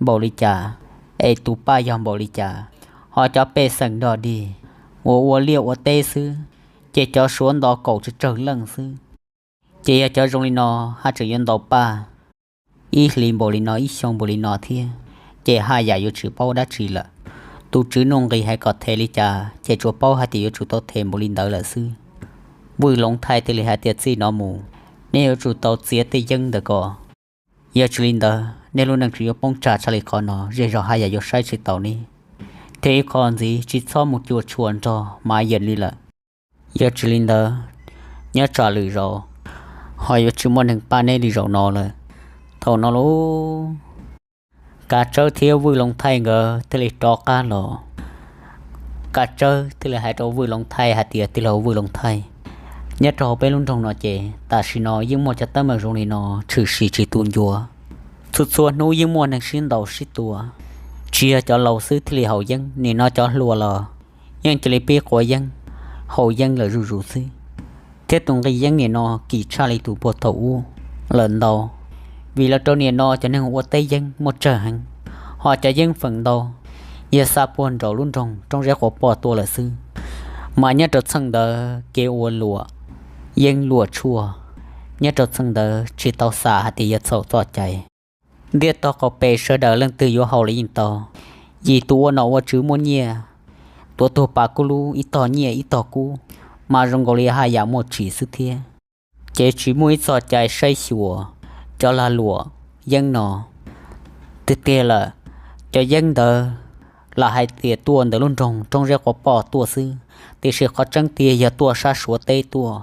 npaum li cas, es tus Paj yog npaum li cas. Ho cov pej xeem dog dig uas ua liaj ua teb xwb, ces cov Suav nto kaum tsawg tsawg leej xwb. Ces yog cov zoo li no haj tseem yuav nto paj ib hlis npaum li no, ib xyoo npaum li no thiab, ces haj yam yuav tsis paub dab tsi lawm. Tus tswv nuj nqis hais kom them li cas ces tsuas paub hais tias yuav tsum tau them npaum li ntawd lawm xwb. Vwj Loov Thaij thiaj li hais tias, txij no mus nej yuav tsum tau txiav tej yeeb ntawd ko. Yog tsis li ntawd nej lub neej tseem yuav poob tsam tshaj li qhov no, zej zos haj yam yuav saib tsis taus nej, thiab ib qho ntxiv tsis txhob mus cuam tshuam nrog Mav Yees li lawm. Yog tsis li ntawd, nyob tsam lwm zaus ho yuav tsis muaj neeg pab neb li zaum no lawm. Thaum no lub Kav Tsawb thiab Vwj Loov Thaij nkawd thiaj li rov qab los. Kav Tsawb thiaj li hais rau Vwj Loov Thaij hais tias, tij laug Vwj Loov Thaij, nyob rau hauv peb lub nroog no ces tam sim no yeej muaj cov teeb meem zoo li no tshwm sim tsis tu ncua. Txhua txhua hnub yeej muaj neeg sib ntaus sib tua, tsis yog cov laus xwb thiaj li haus yeeb, nim no cov hluas los yeej cia li pib quav yeeb, haus yeeb lawm zuj zus xwb. Thiab tus nqi yeeb nim no kim tshaj li tus puag thaum ub lawm ntau, vim lawv rau nim no cov neeg ua teb yeeb muaj tsawg heev, ho cov yeeb feem ntau yog xa puag nraum lub nroog Roob Zeb Quav Poj tuaj lawm xwb. Mas nyob rau txheej ntawd kev ua luam, yeeb luam tshuaj, nyob rau txheej ntawd tsis tau xam hais tias yog txhaum txoj cai. Ntiaj teb qaum pem sawv daws leej twg yuav haus los yeej tau, yim tus ua nom ua tswv muaj nyiaj, tuav tug pas kub lub ib tog nyiaj ib tog kub, mas zoo nkaus li haj yam muaj tsim xwb thiab. Ces tsis muaj ib txoj cai saib xyuas cov lag luam yeeb no tiag tiag lawm. Cov yeeb ntawd lam hais tias tuaj ntawm lub nroog Roob Zeb Quav Poj tuaj xwb, tiam sis qhov tseeb tiag yog tuaj sab Suav teb tuaj.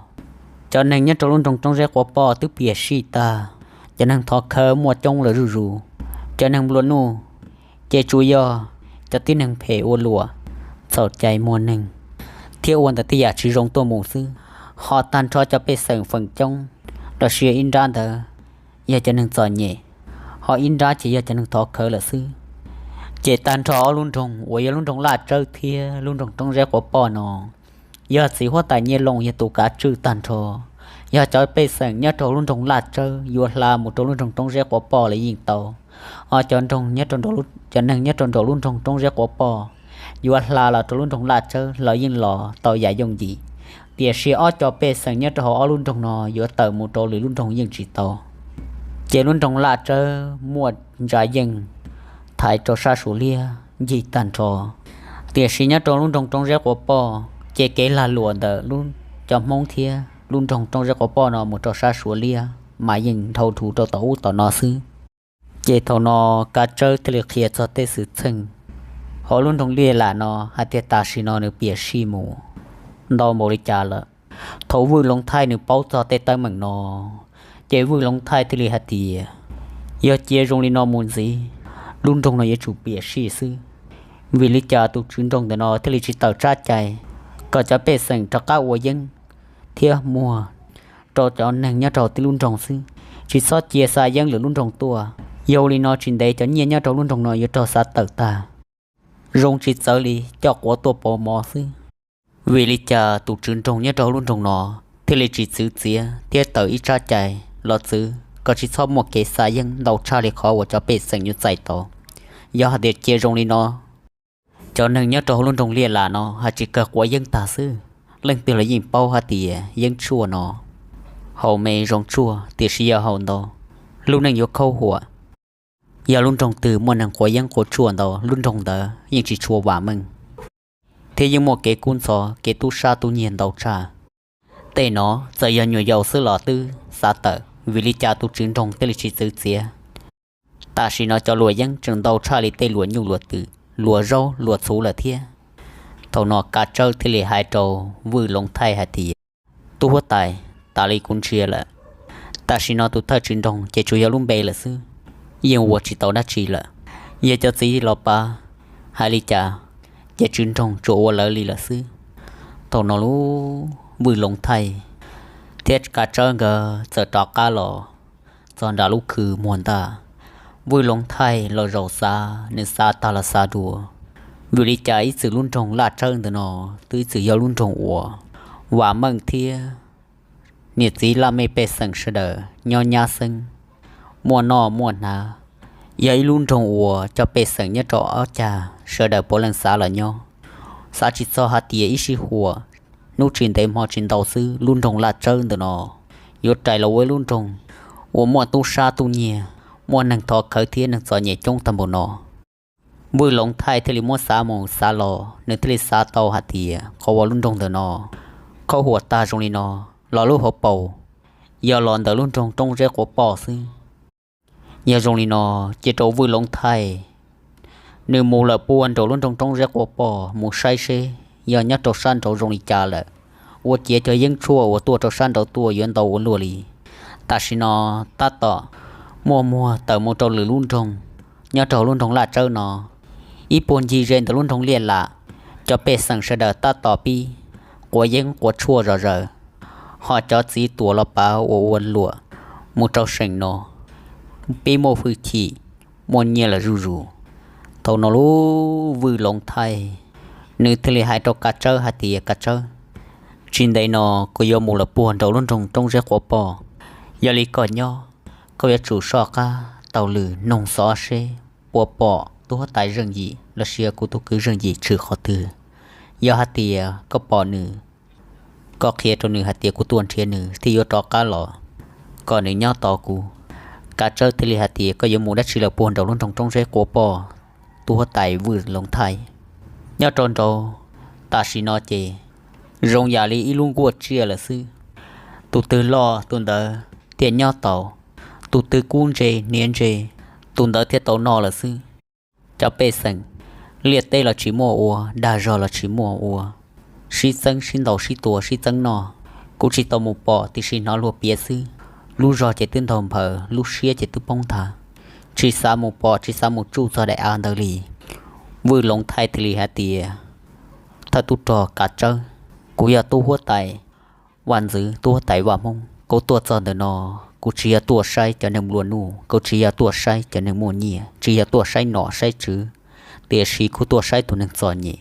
Cov neeg nyob rau lub nroog Roob Zeb Quav Poj twb piam sij tag, cov neeg thov khawv muaj coob lawm zuj zus. Cov neeg nplua nuj ces tsuas yog cov tib neeg phem ua luam, txhaum cai muag neeg, thiab ua ntawm tej yam tsis zoo tuaj mus xwb. Ho tag nrho cov pej xeem feem coob los sis ib nrab ntawd yog cov neeg txom nyem, ho ib nrab ces yog cov neeg thov khawv lawm xwb. Ces tag nrho ob lub nroog uas yog lub nroog Laj Tsawb thiab lub nroog Roob Zeb Quav Poj no, yog txiv huab tais Nyiaj Looj yog tus kav tswj tag nrho. Yog cov pej xeem nyob rau lub nroog Laj Tsawb yuav hla mus rau lub nroog Roob Zeb Quav Poj los yeej tau. Ho cov nroog, cov neeg nyob rau nraum lub nroog Roob Zeb Quav Poj yuav hla los rau lub nroog Laj Tsawb los yeej los tau yam yooj yim. Tiam sis ob cov pej xeem nyob rau hauv ob lub nroog no yuav tawm mus rau lwm lub nroog yeej tsis tau. Ces lub nroog Laj Tsawb muaj ntsa yeej thaiv rau sab Suav Liab ncig tag nrho. Tiam sis nyob rau lub nroog Roob Zeb Quav Poj ces kev lag luam ntawm cov Hmoob thiab lub nroog Roob Zeb Quav Poj no mus rau sab Suav Liab mas yeej dhau dhus rau tom ub tom no xwb. Ces thaum no Kav Tsawb thiaj li qhia txog tej xwm txheej hauv lub nroog Liaj Lam no hais tias tam sim no nws piam sij mus ntau npaum li cas lawm. Thaum Vwj Loov Thaij nws paub txog tej teeb meem no, ces Vwj Loov Thaij thiaj li hais tias, yog cia zoo li no mus ntxiv, lub nroog no yuav tsum piam sij xwb. Vim li cas tus tswv nroog ntawm no thiaj li tsis tawm tsab cai kom cov pej xeem rov qab ua yeeb thiab muag rau cov neeg nyob rau hauv tib lub nroog xwb, tsis txhob cia xa yeeb lwm lub nroog tuaj? Yog li no tsis ntev cov nyiaj nyob rau lub nroog no yuav raug xav tawm tag, zoo tsis txawv li coj quav tuaj pauv mov xwb. Vim li cas tus tswv nroog nyob rau hauv lub nroog no thiaj li tsis txwv txiav thiab tawm ib tsab cai los txwv kom tsis txhob muaj kev xa yeeb ntau tshaj li qhov uas cov pej xeem yuav txais tau? Yog hais tias cia zoo li no, cov neeg nyob rau hauv lub nroog Liaj Lam no haj tsis kawg quav yeeb tag xwb. Leej twg los yeej paub hais tias yeeb tshuaj no haus me zoo tshuaj, tiam sis yog haus ntau, lub neej yuav khaub huam. Yog lub nroog twg muaj neeg quav yeeb quav tshuaj ntau, lub nroog ntawd yeej tsis tshua vam meej, thiab yeej muaj kev kub ntxhov, kev tub sab tub nyiag ntau tshaj. Tej no txawm yog nyuam yaus xwb los twb xav tawm, vim li cas tus tswv nroog thiaj li tsis txwv txiav? Tam sim no cov luam yeeb tseem ntau tshaj li tej luam nyuj luam twm, luam zaub luam txhuv lawm thiab. Thaum no Kav Tsawb thiaj li hais rau Vwj Loov Thaij hais tias, tub huab tais, tas li kuv ntsia lawm, tam sim no tus thawj tswv nroog ces tsuas yog lub npe lawm xwb, yeej ua tsis tau dab tsi lawm. Yog cov txiv los pab hais li cas, ces tswv nroog tsuas ua lawv li lawm xwb. Thaum no lub Vwj Loov Thaij thiab Kav Tsawb nkawd txawm rov qab los txog nram lub khw muag ntaj. Vwj Loov Thaij los zaum xav, nws xav tag los xav dua, vim li cas ib txwm lub nroog Laj Tsawb ntawm no twb ib txwm yog lub nroog uas vam meej thiab niam txiv laj mej pej xeem sawv daws nyob nyab xeeb, muaj noj muaj hnav, yog ib lub nroog uas cov pej xeem nyob rau ob cag sawv daws puav leej xav los nyob. Xav tsis txog hais tias ib sij huam hnub tsis ntev hmo tsis ntau xwb lub nroog Laj Tsawb ntawm no yuav rais los ua ib lub nroog uas muaj tub sab tub nyiag, muaj neeg thov khawv thiab neeg txom nyem coob tag npaum no. Vwj Loov Thaij thiaj li muab xav mus xav los, nws thiaj li xav tau hais tias qhov uas lub nroog ntawm no qhov huam tag zoo li no los lub hauv paus yog los ntawm lub nroog Roob Zeb Quav Poj xwb. Yog zoo li no, cia rau Vwj Loov Thaij nws mus lawm puag nraum lub nroog Roob Zeb Quav Poj mus saib seb yog nyob rau sab nraud zoo li cas lawm, ua ciav cov yeeb tshuaj uas tuaj rau sab nraud tuaj yuav ntau ua luaj li. Tam sim no tab tom muaj muag tawm mus rau lwm lub nroog nyob rau hauv lub nroog Laj Tsawb no, ib puag ncig ze ntawm lub nroog Liaj Lam, cov pej xeem sawv daws tab tom pib quav yeeb quav tshuaj zom zaws, ho cov txiv tuam los pav uas ua luam mus rau seem no pib muaj hwj chim, muaj nyiaj lawm zuj zus. Thaum no lub Vwj Loov Thaij nws thiaj li hais rau Kav Tsawb hais tias, Kav Tsawb, tsis ntev no kuv yuav mus lawm puag nraum lub nroog Roob Zeb Quav Poj. Yog li koj nyob, koj yuav tsum soj qab taug lw noog xov seb puas pom tub huab tais Zeej Yim los sis kuv tus kwv Zeej Yim tshwm qhov twg. Yog hais tias koj pom nws, koj qhia rau nws hais tias kuv tuaj nrhiav nws thiab yuav rov qab los, kom nws nyob tos kuv. Kav Tsawb thiaj li hais tias, Koj yuav mus dab tsi lawm puag nraum lub nroog Roob Zeb Quav Poj, tub huab tais Vwj Loov Thaij? Nyob rau nraud tam sim no ces zoo yam li ib lub nkuaj tsiaj lawm xwb. Tus twg loj tus ntawd thiaj nyob tau, tus twg kub ntse hniav ntse, tus ntawd thiaj tau noj lawm xwb. Cov pej xeem, liaj teb los tsis muaj ua, dag zog los tsis muaj ua, sib txeeb sib ntaus sib tua sib txeeb noj. Kuv tsis tau mus pom tiam sis hnov luag piav xwb, lub zog ces twb ntaug nphaws, lub siab ces twb poob nthav, tsis xav mus pom tsis xav mus tsuj txog daim av ntawd li. Vwj Loov Thaij thiaj li hais tias, Thawj tub rog Kav Tsawb, kuv yog tub huab tais Vaj Ntxwv, tub huab tais Vaj Hmoob. Kuv tuaj txog ntawm no, kuv tsis yog tuaj saib cov neeg nplua nuj, kuv tsis yog tuaj saib cov neeg muaj nyiaj, tsis yog tuaj saib nom saib tswv, tiam sis kuv tuaj saib tus neeg txom nyem,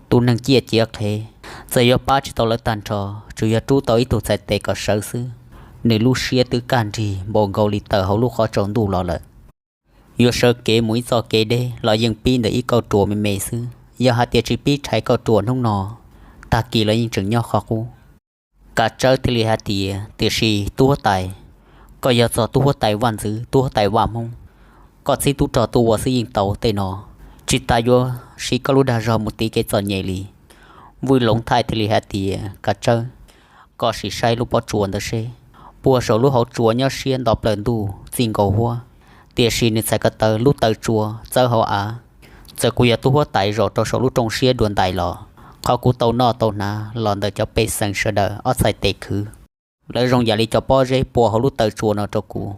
tus neeg ciaj ciav qhev. Txawm yuav pab tsis tau lawv tag nrho, tsuas yog rub tau ib tug txhais tes kom sawv xwb, nws lub siab twb kaj nrig npaum nkaus li tawm hauv lub qhov tsaus ntuj los lawm. Yuav sawv kev mus ib txoj kev deb los yeej pib ntawm ib kauj ruam me me xwb. Yog hais tias tsis pib rhais kauj ruam hnub no, tag kis los yeej tseem nyob qhov qub. Kav Tsawb thiaj li hais tias, Tiam sis tub huab tais, koj yog txog tub huab tais Vaj Ntxwv, tub huab tais Vaj Hmoob, koj txib tub rog tuaj ua xwb yeej tau tej no, tsis tas yuav siv koj lub dag zog mus tiv kev txom nyem li. Vwj Loov Thaij thiaj li hais tias, Kav Tsawb, koj sim saib lub pob tsuas ntawd seb, puag saum lub hauv tsuas nyob siab nto plaws ntuj txij nkaus huab, tiam sis nws txhais ko taw lub taw tsua txawb hauv av. Txawm kuv yog tub huab tais zaum rau saum lub rooj siab dua ntais los, qhov kuv tau noj tau hnav los ntawm cov pej xeem sawv daws ob txhais tes khwv. Lawv zoo yam li cov pob zeb pua hauv lub taw tsua no rau kuv.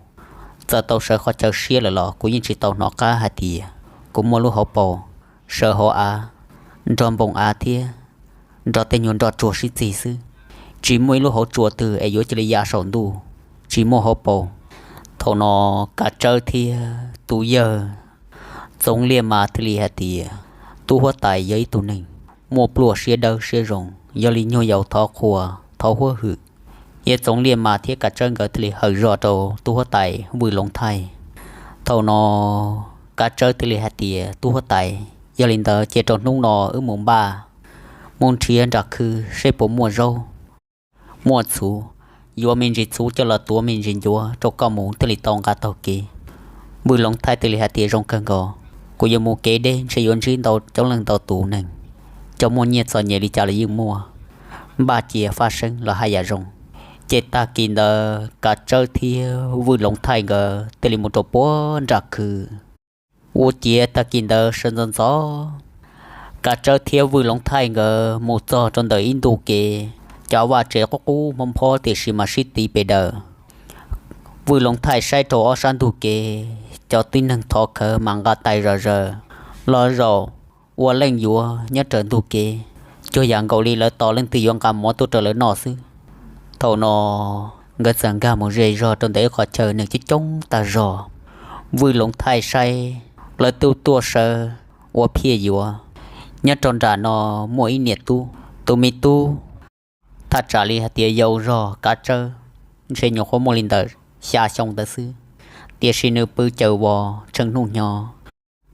Txawm tau sawv qhov chaw siab lawm los kuv yeej tsis tau hnov qab hais tias kuv muaj lub hauv paus sawv hauv av, nrog npoo av thiab nrog tej nyuag nroj tsuag sib txig xwb. Tsis muaj ib lub hauv tsua twg es yuav cia li ya saum ntuj, tsis muaj hauv paus. Thaum no Kav Tsawb thiab tus yawg Txoov Liaj Mas thiaj li hais tias, Tub huab tais yog ib tug neeg muaj pluaj siab dawb siab zoo, yog li nyuag yaus thov qhuas thov huab hwm. Yawg Txoov Liaj Mas thiab Kav Tsawb nkawd thiaj li hawm zog rau tub huab tais Vwj Loov Thaij. Thaum no Kav Tsawb thiaj li hais tias, Tub huab tais, yog li ntawd cia rau hnub no wb mus npaj, mus nrhiav nram khw seb puas muaj zaub muaj txhuv, yuav me ntsis txhuv coj los tuav me ntsis ncuav rau koj mus thiaj li tau nqa taug kev. Vwj Loov Thaij thiaj li hais tias, Zoo kawg nkaus, kuv yuav mus kev deb ntshe yuav ntsib ntau coob leej ntau tus neeg, cov muaj nyiaj txom nyem li cas los yeej muaj, npaj cia faj seeb los haj yam zoo. Ces tag kis ntawd Kav Tsawb thiab Vwj Loov Thaij nkawd thiaj li mus rau puag nram khw. Ua ciav tag kis ntawd sawv ntxov ntxov, Kav Tsawb thiab Vwj Loov Thaij nkawd mus txog rau ntawm ib ntu kev, cov vaj tsev qub qub hmob hmob tiam sis mas sib tiv pes daws. Vwj Loov Thaij saib rau ob sab ntug kev, cov tib neeg thov khawv mas nqa tais zom zaws los zaum ua leej yuav nyob raws ntug kev, cuag yam nkaus li lawv tos leej twg yuav nqa mov tuaj rau lawv noj xwb. Thaum no nkawd txawm nkag mus ze zog rau ntawm ib qhov chaw neeg coob coob tag zog. Vwj Loov Thaij saib lawv twb tuaj sawv ua phiaj yuav. Nyob rau nram no muaj ib niam tub, tus me tub thaj tsam li hais tias yau zog Kav Tsawb, ntshe nyuam qhuav muaj li ntawm xya xyoo ntawd xwb, tiam sis nws pw caws vos tsheej hnub hnyo,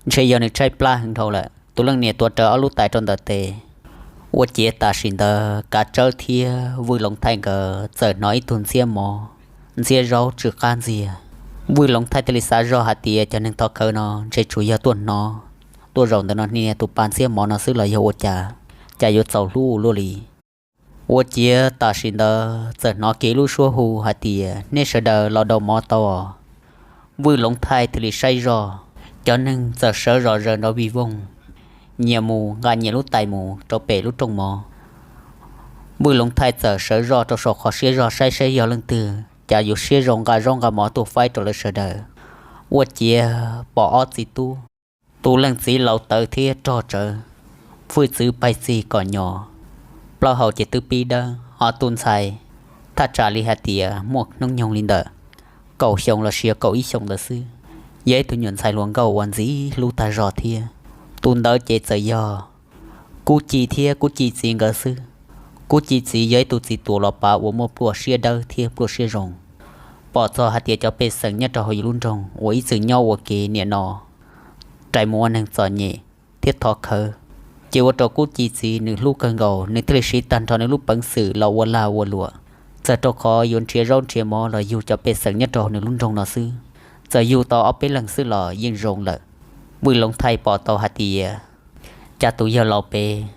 ntshe yog nws tshaib plab heev dhau lawm. Tus leej niam tuav rawv ob lub tais rau ntawm tes, Ua ciav tam sim ntawd Kav Tsawb thiab Vwj Loov Thaij nkawd txawm hnov ib tug ntxhiab mov ntxhiab zaub tsw qab ntxiag. Vwj Loov Thaij thiaj li xav zog hais tias cov neeg thov khawv no ntshe tsuas yog tuaj hnov, tuaj zaum ntawm no hnia tus pa ntxhiab mov no xwb los yog ua cas, cas yuav txaus hlub ua luaj li. Ua ciav tam sim ntawd txawm hnov kiag ib lub suab hu hais tias, nej sawv daws los daus mov tau os. Vwj Loov Thaij thiaj li saib zog, cov neeg txawm sawv zom zaws nrov vij voog, nyias mus nqa nyias lub tais mus rau pem lub rooj mov. Vwj Loov Thaij txawm sawv zog rau saum qhov siab zog saib saib yog leej twg cas yuav siab zoo nqa zaub nqa mov tuaj faib rau lawv sawv daws. Ua ciav pom ob txiv tub, tus leej txiv laus tawv thiab rog tsawv, hwj txwv paig txig kom nyos, plaub hau ces twb pib dawb, ob tug ntxhais thaj tsam li hais tias muaj hnub nyoog li ntawm kaum xyoo los sis kaum ib xyoos ntawd xwb, yog ib tug nyuam ntxhais hluas nkauj uas ntxim hlub tag zog thiab. Tus ntawd ces txawm yog Kub Ci thiab Kub Ci txiv nkawd xwb. Kub Ci txiv yog ib tug txiv tuam los pav uas muaj pluaj siab dawb thiab pluaj siab zoo. Pom txog hais tias cov pej xeem nyob rau hauv yus lub nroog uas ib txwm nyob ua ke niam no rais mus ua neeg txom nyem thiab thov khawv, ces ua rau Kub Ci txiv nws hlub kawg nkaus, nws thiaj li siv tag nrho nws lub peev xwm los ua lag ua luam, txawm rau qhov yuav nrhiav zaub nrhiav mov los yug cov pej xeem nyob rau nws lub nroog no xwb. Txawm yug tau ob peb leeg xwb los yeej zoo lawm. Vwj Loov Thaij pom tau hais tias cas tus yawg laus pem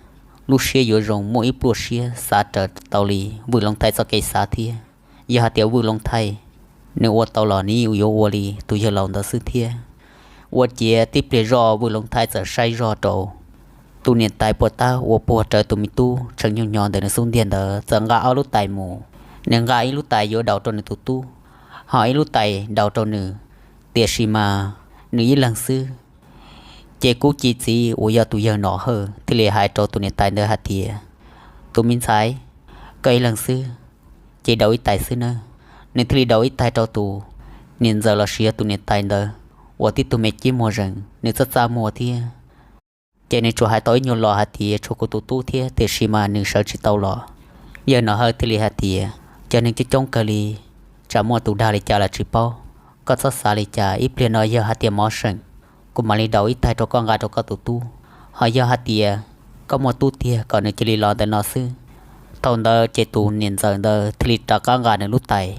lub siab yuav zoo muaj ib pluaj siab xav raws tau li Vwj Loov Thaij txoj kev xav thiab. Yog hais tias Vwj Loov Thaij nws ua tau los nws yeej yuav ua li tus yawg laus ntawd xwb thiab. Ua ciav tib pliag zoj Vwj Loov Thaij txawm saib zog rau tus niam tais puas tab uas puag rawv tus me tub tseem nyoog nyo ntawm nws xub ntiag ntawd txawm nqa ob lub tais mus. Nws nqa ib lub tais yuav daus rau nws tus tub, ho ib lub tais daus rau nws, tiam sis mas nws ib leeg xwb. Ces Kub Ci txiv uas yog tus yawg Nom Hawj thiaj li hais rau tus niam tais ntawd hais tias, tus me ntxhais, koj ib leeg xwb, ces daus ib tais xwb nawb. Nws thiaj li daus ib tais rau tus niam ntxawm los sis yog tus niam tais ntawd uas tib tug me cib muag zees, nws txaj txaj muag thiab. Ces nws tsuas hais tau ib nyuag lo hais tias tshuav kuv tus tub thiab, tiam sis mas nws sawv tsis tau los. Yawg Nom Hawj thiaj li hais tias, cov neeg coob coob kawg li, tsam muaj tus dag li cas los tsis paub. Koj txhob xav li cas, ib pliag no yog hais tias mov seem, kuv mam li daus ib tais rau koj nqa rau koj tus tub. Ho yog hais tias koj muaj tub tiag kom nws cia li los ntawm no xwb. Thaum ntawd ces tus niam ntxawm ntawd thiaj li rov qab nqa nws lub tais,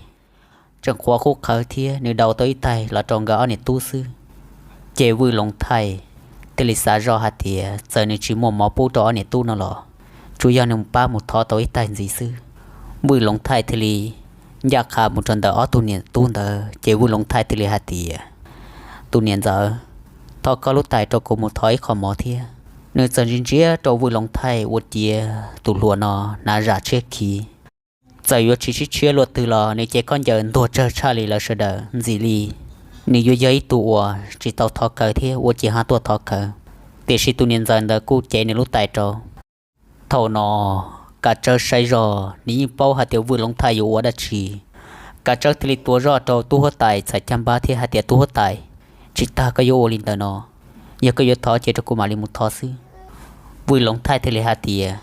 tseem qhuav qub qhawv thiab nws daus tau ib tais los rau nkawd ob niam tub xwb. Ces Vwj Loov Thaij thiaj li xav zoj hais tias txawm nws tsis muaj mov pub rau ob niam tub no los tsuas yog nws pab mus thov tau ib tais ntxiv xwb. Vwj Loov Thaij thiaj li ncaj qha mus rau ntawm ob tug niam tub ntawd, ces Vwj Loov Thaij thiaj li hais tias, tus niam ntxawm, thov koj lub tais rau kuv mus thov ib qho mov thiab. Nws txawm ntsia ntsia rau Vwj Loov Thaij ua ciav tus hluas no hnav zam tshiab khiv, txawm yuav tsis sib tshiab luaj twg los nws cev khaub ncaws ntuag tsawg tshaj li lawv sawv daws ntxim li. Nws yuav yog ib tug uas tsis tau thov khawv thiab ua ciav ho tuaj thov khawv, tiam sis tus niam ntxawm ntawd kuj cev nws lub tais rau. Thaum no Kav Tsawb saib zog nws yeej paub hais tias Vwj Loov Thaij yuav ua dab tsi. Kav Tsawb thiaj li tuav zog rau tub huab tais txhais caj npab thiab hais tias, tub huab tais, tsis tas koj yuav ua li ntawd no, yog koj yuav thov ces rau kuv mam li mus thov xwb. Vwj Loov Thaij thiaj li hais tias,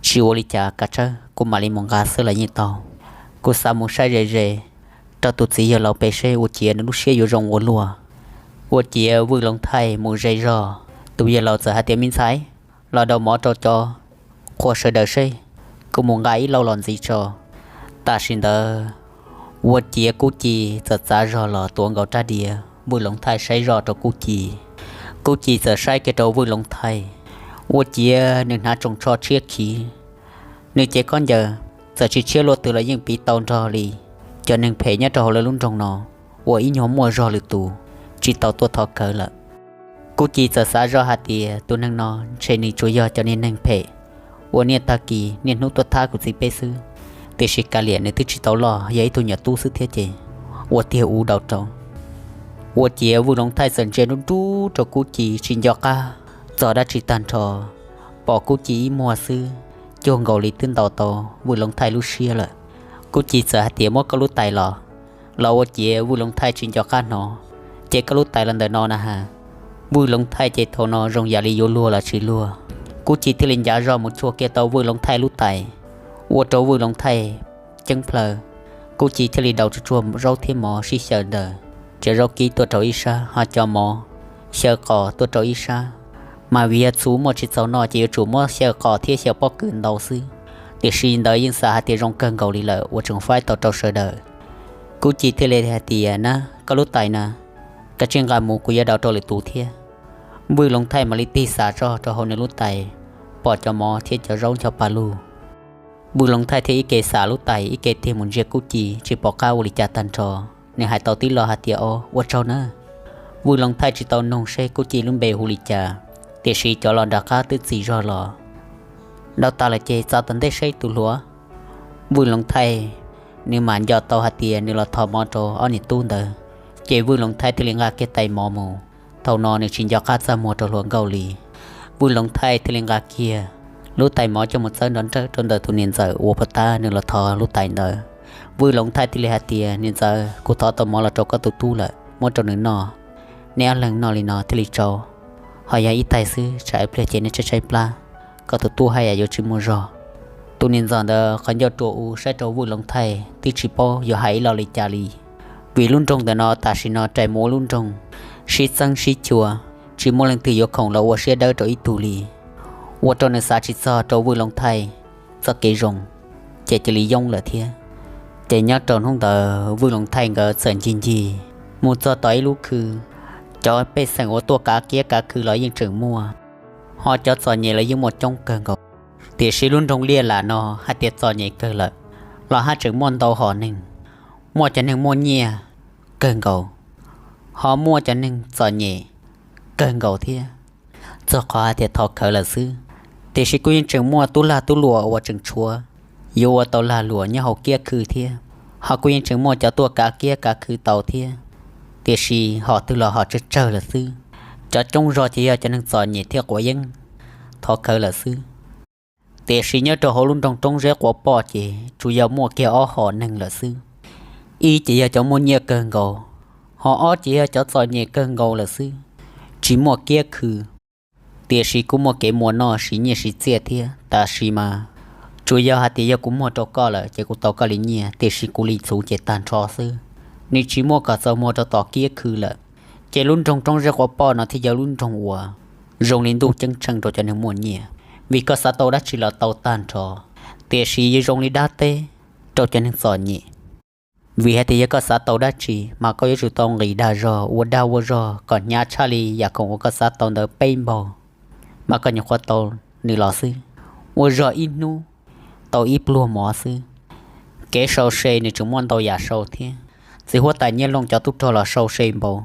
tsis ua li cas Kav Tsawb, kuv mam li mus nqa xwb los yeej tau. Kuv xav mus saib ze ze rau tus txiv yawg laus pem seb ua ciav nws lub siab yuav zoo ua luaj. Ua ciav Vwj Loov Thaij mus ze zog, tus yawg laus txawm hais tias, me ntxhais, los daus mov rau cov qhua sawv daws seb, kuv mus nqa ib lauj los ntxiv tso. Tam sim ntawd Ua ciav Kub Ci txawm txav zog los tuav nkaus rab diav. Vwj Loov Thaij saib zoj rau Kub Ci, Kub Ci txawm saib kiag rau Vwj Loov Thaij, ua ciav nws hnav tsoos tsho tshiab khiv. Nws cev khaub ncaws txawm tsis tshiab luaj twg los yeej piv tau nrog li cov neeg phem nyob rau hauv lawv lub nroog no uas ib nyuag muaj zog lwm tus tsis tau tuaj thov khawv lawm. Kub Ci txawm xav zoj hais tias tus neeg no ntshe nws tsuas yog cov niag neeg phem uas niaj tag kis niaj hnub tuaj thab kuv txiv peb xwb, tiam sis kav liam nws twb tsis tau loj, yog ib tug nyuam tub xwb thiab ces ua tiag ua dau rau. Ua ciav Vwj Loov Thaij txawm ntsia nrub nrub rau Kub Ci tsis nco qab txog dab tsi tag nrho, pom Kub Ci ib muag xwb, cuag nkaus li twb ntaus tau Vwj Loov Thaij lub siab lawm. Kub Ci txawm hais tias muab koj lub tais los. Los ua ciav Vwj Loov Thaij tsis nco qab hnov, ces koj lub tais los ntawm no na has. Vwj Loov Thaij ces thaum no zoo yam li yuav luag los tsis luag, Kub Ci thiaj li ncav zog mus chuag kiag tau Vwj Loov Thaij lub tais, ua rau Vwj Loov Thaij ceeb plhaw. Kub Ci thiaj li daus tsuag tsuag zaub thiab mov sib xyaw ntawd, cov zaub kib tuaj rau ib sab ho cov mov xyaw qos tuaj rau ib sab. Mas vim yog txhuv muaj tsis txaus noj ces yuav tsum muab xyaw qos thiab xyaw pob kws ntau xwb. Tiam sis ntawd yeej xav hais tias zoo kawg nkaus li lawm uas tseem faib tau rau sawv daws. Kuj Ci thiaj li hais tias, Na, koj lub tais na, koj tsij nqa mus, kuv yuav daus rau lwm tus thiab. Vwj Loov Thaij mam li tig xav zog rau hauv nws lub tais, pom cov mov thiab cov zaub ncho pa lug. Vwj Loov Thaij thiaj ib ke xav lub tais ib ke tig mus ntsia Kuj Ci tsis pom qab ua li cas tag nrho. Nws hais tau tib lo hais tias, O, ua tsaug na. Vwj Loov Thaij tsis tau nug seb Kuj Ci lub npe hu li cas, tiam sis cov los nram qab twb txi zog los. Daus tas lawm ces txav tom ntej seb tus hluas. Vwj Loov Thaij nws mam nco tau hais tias nws los thov mov rau ob niam tub ntawd, ces Vwj Loov Thaij thiaj li nqa kiag tais mov mus. Thaum no nws tsis nco qab txaj muag rau hluas nkauj li. Vwj Loov Thaij thiaj li nqa kiag lub tais mov coj mus txawb nrov nrawj rau ntawm tus niam ntxawm uas puag ta nws los thov lub tais ntawd. Vwj Loov Thaij thiaj li hais tias, Niam ntxawm, kuv thov tau mov los rau koj tus tub lawm, muab rau nws noj. Neb ob leeg noj li no thiaj li tsau. Ho yog ib tais xwb tsam ib pliag ces neb tshaib tshaib plab, koj tus tub haj yam yuav tsis muaj zog. Tus niam ntxawm ntawd qhov ncauj rua u saib rau Vwj Loov Thaij twb tsis paub yuav hais ib lo li cas li, vim lub nroog ntawm no tam sim no rais mus ua lub nroog sib txeeb sib chua, tsis muaj leej twg yuav khoom los ua siab dawb rau ib tug li, ua rau nws xav tsis txog rau Vwj Loov Thaij txoj kev zoo, ces cia li yoob lawm thiab. Ces nyob rau hnub ntawd Vwj Loov Thaij nkawd txawm ncig ncig mus txog tom ib lub khw. Cov pej xeem uas tuaj kav kiab kav khw los yeej tseem muaj, ho cov txom nyem los yeej muaj coob kawg nkaus. Tiam sis lub nroog Liaj Lam no hais tias txom nyem kawg lawm los haj tseem muaj ntau hom neeg, muaj cov neeg muaj nyiaj kawg nkaus, ho muaj cov neeg txom nyem kawg nkaus thiab, txog qhov hais tias thov khawv lawm xwb. Tiam sis kuj yeej tseem muaj tub lag tub luam uas tseem tshuav yuav ua tau lag luam nyob hauv kiab khw thiab, ho kuj yeej tseem muaj cov tuaj kav kiab kav khw tau thiab. Tiam sis hom twg los hom tsawg tsawg lawm xwb. Cov coob zog ces yog cov neeg txom nyem thiab quav yeeb thov khawv lawm xwb. Tiam sis nyob rau hauv lub nroog Roob Zeb Quav Poj ces tsuas yog muaj kiag ob hom neeg lawm xwb. Ib ces yog cov muaj nyiaj kawg nkaus, ho ob ces yog cov txom nyem kawg nkaus lawm xwb, tsis muaj kiab khw. Tiam sis kuj muaj kev muaj noj siv nyiaj siv txiaj thiab. Tab sis mas tsuas yog hais tias yog kuv muag rau koj lawm ces kuv tau koj li nyiaj, tiam sis kuv li txhuv ces tag nrho xwb, nws tsis muaj kom txaus muag rau tom kiab khw lawm. Ces lub nroog Roob Zeb Quav Poj no thiaj yog lub nroog uas zoo li ntuj ceeb tsheej rau cov neeg muaj nyiaj, vim koj xav tau dab tsi los tau tag nrho, tiam sis yuav zoo li dab teb rau cov neeg txom nyem. Vim hais tias yog koj xav tau dab tsi mas koj yuav tsum tau nqis dag zog ua dag ua zog kom hnyav tshaj li yam khoom uas koj xav tau ntawd peb npaug, mas koj nyuam qhuav tau nws los xwb. Ua zog ib hnub tau ib pluag mov xwb. Kev sau se nws tseem muaj ntau yam sau thiab. Txiv huab tais Nyiaj Looj cov tub rog los sau se npaum,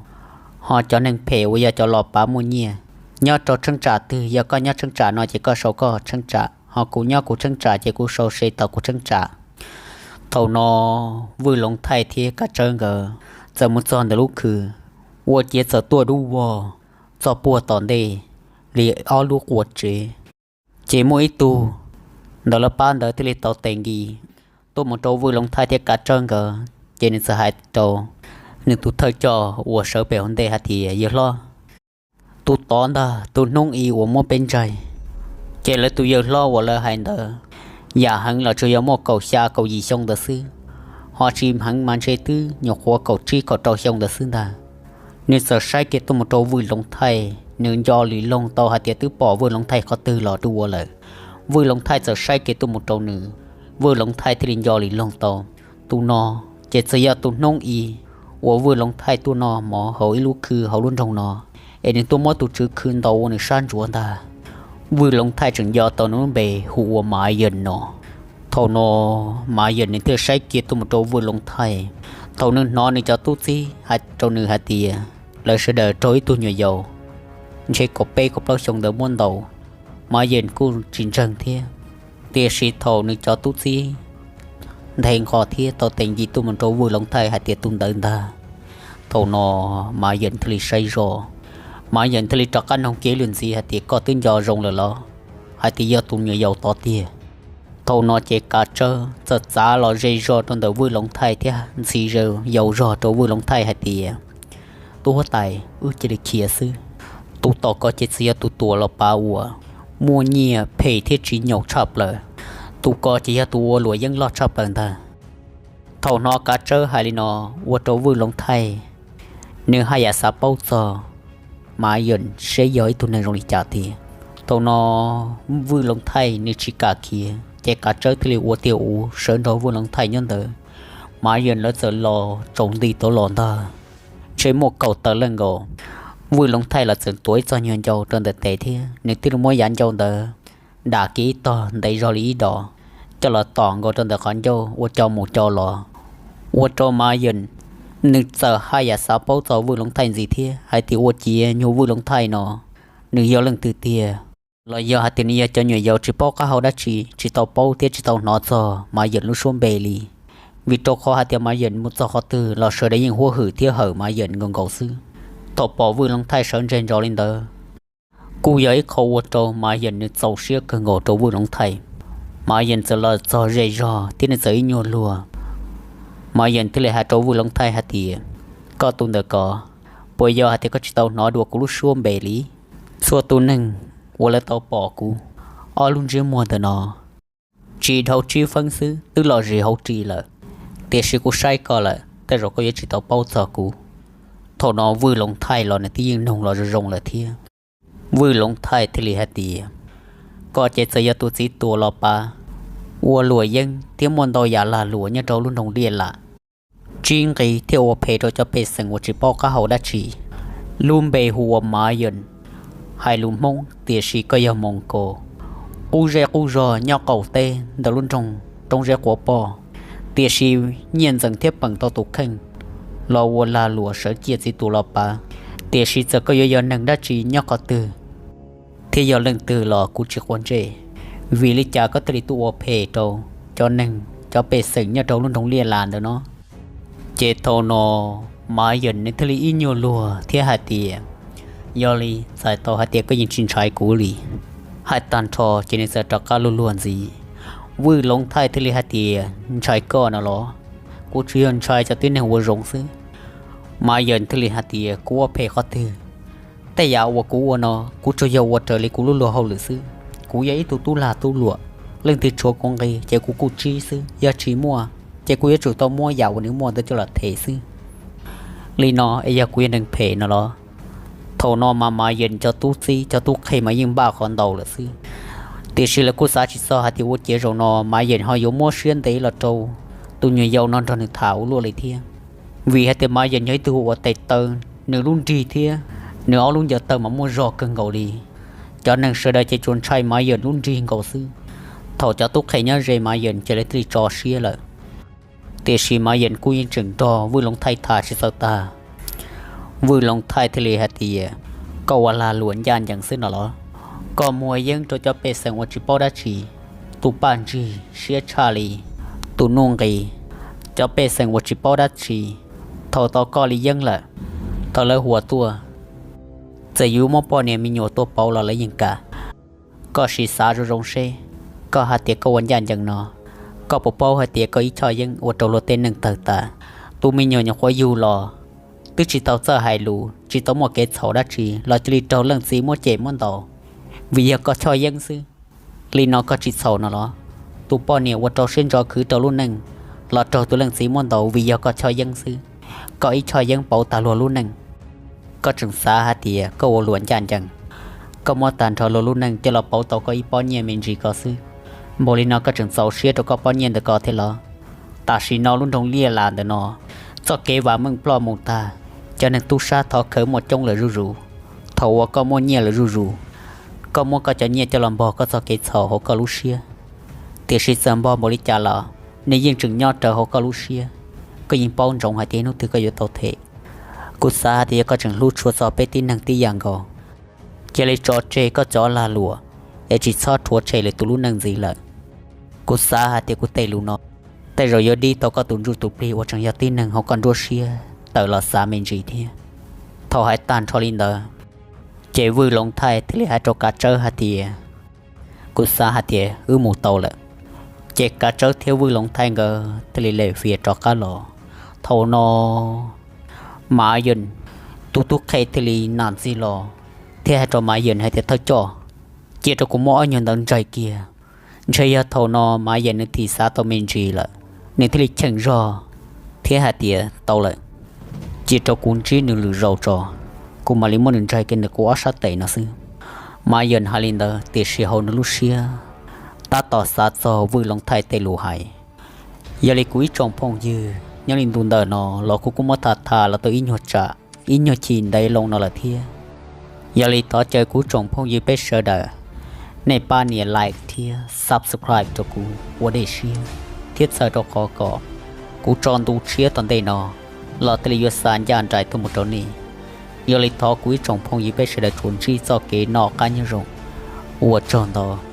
ho cov neeg phem uas yog cov los pav muaj nyiaj nyob rau cheeb tsam twg, yog koj nyob cheeb tsam no ces koj sau koj cheeb tsam, ho kuv nyob kuv cheeb tsam ces kuv sau se tau kuv cheeb tsam. Thaum no Vwj Loov Thaij thiab Kav Tsawb nkawd txawm mus txog ntawm lub khw, ua ciav txawm tuaj dub vog txog puag tom ntej li ob lub qua tsev. Ces muaj ib tug ntawm lawv pab ntawd thiaj li tau tes nkis tuaj mus rau Vwj Loov Thaij thiab Kav Tsawb nkawd, ces nws txawm hais rau nws tus thawj coj uas sawv pem hauv ntej hais tias, Yawg hlob, tus tod ntag tus hnub i uas muab peb ntsaig. Ces lawv tus yawg hlob uas lawv hais ntawd, yam heev los tsuas yog muaj kaum xya kaum yim xyoo ntawd xwb, ho tsis heev mas ntshe twb nyuam qhuav kaum tsib kaum rau xyoo ntawd xwb ntag. Nws txawm saib kiag tuaj mus rau Vwj Loov Thaij, nws nco lwm loog tau hais tias twb pom Vwj Loov Thaij qhov twg los dua lawm. Vwj Loov Thaij txawm saib kiag tuaj mus rau nws, Vwj Loov Thaij thiaj li nco lwm loog tau, tus no ces txawm yog tus hnub i uas Vwj Loov Thaij tuaj noj mov hauv ib lub khw hauv lub nroog no, es nws tuaj muab tus tswv khw ntaus ua nws sab ntsuav ntag. Vwj Loov Thaij tseem nco tau nws lub npe hu ua Mav Yawm no. Thaum no Mav Yawm nws thiaj saib kiag tuaj mus rau Vwj Loov Thaij. Thaum nws hnov nws cov tub txib hais rau nws hais tias lawv sawv daws raug ib tug nyuam yaus ntshe kaum peb kaum plaub xyoo ntawd muab ntaus, Mav Yawm kuj tsis ntseeg thiab. Tiam sis thaum nws cov tub txib nthe nqho thiab tau tes nkis tuaj mus rau Vwj Loov Thaij hais tias tus ntawd ntag, thaum no Mav Yawm thiaj li saib zoj. Mav Yawm thiaj li rov qab noog kiag lwm ntxiv hais tias, Koj twb nco zoo lawm los? Hais tias yog tus nyuam yaus tod tiag. Thaum no ces Kav Tsawb txawm txav los ze zog rau ntawm Vwj Loov Thaij thiab ntxhi zog yaus zog rau Vwj Loov Thaij hais tias, Tub huab tais, wb cia li khiav xwb. Tus tom ko ces txawm yog tus tuam los pav uas muaj nyiaj phem thiab tsis nyaum tshaj plaws. Tus ko ces yog tus ua luam yeeb loj tshaj plaws ntag. Thaum hnov Kav Tsawb hais li no ua rau Vwj Loov Thaij nws haj yam xav paub txog Mav Yeem seb yog ib tug neeg zoo li cas tiag. Thaum no Vwj Loov Thaij nws tsis kam khiav, ces Kav Tsawb thiaj li ua tiag ua sawv nrog Vwj Loov Thaij nyob ntawd. Mav Yeem lawv txawm los tsaus nti tuaj los ntag, ntshe muaj kaum tawm leej nkaus. Vwj Loov Thaij los txawm tuav ib txoj nyuag ncau rau ntawm tes thiab nws thiaj li muab yav ncau ntawd dam kiag ib tog ntev zog li ib dos, coj los tom nkaus rau ntawm qhov ncauj ua co mus co los, ua rau Mav Yeem nws txawm haj yam xav paub txog Vwj Loov Thaij ntxiv thiab hais tias ua ciav nyuag Vwj Loov Thaij no nws yog leej twg tiag, los yog hais tias nws yog cov nyuam yaus tsis paub qab hau dab tsi, tsis tau paub thiab tsis tau hnov txog Mav Yeem lub suab npe li. Vim rau qhov hais tias Mav Yeem mus txog qhov twg los sawv daws yeej huab hwm thiab hawm Mav Yeem nkaus nkaus xwb. Thaum pom Vwj Loov Thaij sawv ntseg ntsos li ntawd, kuj yog ib qho ua rau Mav Yeem nws txaus siab kawg nkaus rau Vwj Loov Thaij. Mav Yeem txawm los txog ze zog thiab nws txawm ib nyuag luag. Mav Yeem thiaj li hais rau Vwj Loov Thaij hais tias, koj tus ntawm ko, puas yog hais tias koj tsis tau hnov dua kuv lub suab npe li? Txhua tus neeg uas lawv tau pom kuv ob lub ntsiab muag ntawm no, tsis dhau tsib feeb xwb twb los zis hauv ris lawm, tiam sis kuv saib koj lawm tej zaum koj yuav tsis tau paub txog kuv. Thaum no Vwj Loov Thaij los nws twb yeej noog los zoo zoo lawm thiab. Vwj Loov Thaij thiaj li hais tias, koj ces txawm yog tus txiv tuam los pav, ua luam yeeb thiab muaj ntau yam lag luam nyob rau lub nroog Liaj Lam, tsib nqi thiab ua phem rau cov pej xeem uas tsis paub qab hau dab tsi. Lub npe hu ua Mav Yeem, hais lus Hmoob tiam sis koj yog Moos Kaus, qub zej qub zog nyob qaum teb ntawm lub nroog Roob Zeb Quav Poj. Tiam sis nyiaj ntxeem thiab peem tau tus kheej los ua lag luam sawv ciaj txiv tuam los pav, tiam sis txawm koj yuav yog neeg dab tsi nyob qhov twg thiab yog leej twg los kuv tsis quav ntsej. Vim li cas koj thiaj li tuaj ua phem rau cov neeg cov pej xeem nyob rau lub nroog Liaj Lam ntawm no? Ces thaum no Mav Yeem nws thiaj li ib nyuag luag thiab hais tias, yog li txhais tau hais tias koj yeej tsis ntshai kuv li. Hais tag nrho ces nws txawm rov qab luag luag ntxiv. Vwj Loov Thaij thiaj li hais tias, ntshai koj no los? Kuv tsuas yog ntshai cov tib neeg ua zoo xwb. Mav Yeem thiaj li hais tias, kuv ua phem qhov twg? Tej yam uas kuv ua no kuv tsuas yog ua raws li kuv lub luag hauj lwm xwb. Kuv yog ib tug tub lag tub luam, leej twg tshuav kuv nqi ces kuv kuj tsib xwb, yog tsis muaj ces kuv yuav tsum tau muab yam uas nws muaj ntawd coj los them xwb. Li no es yog kuv yog neeg phem no los? Thaum no mas Mav Yeem cov tub txib cov tub qhe mas yeej npaj qhov ntau lawm xwb, tiam sis lawv kuj xav tsis txog hais tias ua ciav zaum no Mav Yeem ho yuav muab siab ntev los rau tus nyuam yaus no nrog nws tham ua luaj li thiab. Vim hais tias Mav Yeem yog ib tug uas tes taw, nws lub nrig thiab nws ob lub ncaws taw mas muaj zog kawg nkaus li. Cov neeg sawv daws ces tsuas ntshai Mav Yeem lub nrig nkaus xwb. Thaum cov tub qhe nyob ze Mav Yeem ces lawv thiaj li tso siab lawm. Tiam sis Mav Yeem kuj yeej tseem nrog Vwj Loov Thaij tham tsis txawv tag. Vwj Loov Thaij thiaj li hais tias, koj ua lag luam ncaj ncees xwb no los? Koj muag yeeb rau cov pej xeem uas tsis paub dab tsi, tus paj ntsig siab tshaj li, tus nuj nqis, cov pej xeem uas tsis paub dab tsi, thaum tau koj li yeeb lawm, thaum lawv huas tuaj, txawm yuav muab poj niam me nyuam tuaj pauv los lawv yeej kam. Koj sim xav zoo zoo seb, koj hais tias koj ua ncaj ncees no, koj puas paub hais tias koj ib choj yeeb ua rau luag tej neej tawg tas? Tus me nyuam nyuam qhuav yug los twb tsis tau txawj hais lus, tsis tau muaj kev txhaum dab tsi los cia li raug leej txiv muab cem muab ntaus vim yog koj choj yeeb xwb. Li no koj tsis txhaum no los? Tus poj niam uas rau siab ntso khwv rau lub neej los raug tus leej txiv muab ntaus vim yog koj choj yeeb xwb. Koj ib choj yeeb pauv tag luag lub neej. Koj tseem xav hais tias koj ua luam ncaj ncees, koj muab tag nrho luag lub neej coj los pauv tau koj ib pob nyiaj me ntsis ko xwb. Npaum li no koj tseem txaus siab rau koj pob nyiaj ntawm ko thiab los? Tam sim no lub nroog Liaj Las ntawm no, txoj kev vam meej ploj mus tag, cov neeg tub sab thov khawv muaj coob lawm zuj zus. Thaum uas koj muaj nyiaj lawm zuj zus, koj muab koj cov nyiaj coj los npog koj txoj kev txhaum hauv koj lub siab. Tiam sis txawm npog npaum li cas los nws yeej tseem nyob rawv hauv koj lub siab, koj yeej paub ntsoov hais tias hnub twg koj yuav tau them. Kuv xav hais tias yog koj tseem hlub tshua txog peb tib neeg tib yam nkaus, cia li tso tseg koj cov lag luam es tsis txhob rhuav tshem lwm tus lub neej ntxiv lawm. Kuv xav hais tias kuv tej lus no tej zaum yuav dib tau koj tus ntsuj tus plig uas tseem yog tib neeg hauv koj nruab siab tawm los xav me ntsis thiab. Thaum hais tag nrho li ntawd, ces Vwj Loov Thaij thiaj li hais rau Kav Tsawb hais tias, kuv xav hais tias wb mus tau lawm. Ces Kav Tsawb thiab Vwj Loov Thaij nkawd thiaj li lem fias rov qab los. Thaum no Mav Yeem tus tub qhe thiaj li nam ntxig los thiab hais rau Mav Yeem hais tias, thawj coj, cia rau kuv muab ob nyuag ntawd ntsais kiag. Ntshe yog thaum no Mav Yeem nws thim xav tau me ntsis lawm, nws thiaj li cheem zog thiab hais tias, tau lawm, cia rau kuv ntsib nws lwm zaus tso, kuv mam li muab nws ntsaig kiag nws kuv ob sab tes no xwb. Mas yog nws hais li ntawd tiam sis hauv nws lub siab tab tom xav txog Vwj Loos Thaij tej lus hais. Yog li kuv ib tsoom phooj ywg, nyob li ntu ntawm no los kuv kuj muab tham tham los tau ib nyuag tsam ib nyuag chim ntev loo no lawm thiab. Yog li thov caw kuv tsoom phooj ywg peb sawv daws, nej pab nias like thiab subscribe rau kuv ua dej siab, thiab txhawm rau qhov kom kuv tso ntu tshiab tom ntej no los thiaj li yuav xa ncaj nraim tuaj mus rau nej. Yog li thov kuv ib tsoom phooj ywg peb sawv daws tsuas ntsib txoj kev noj qab nyob zoo. Ua tsaug ntau.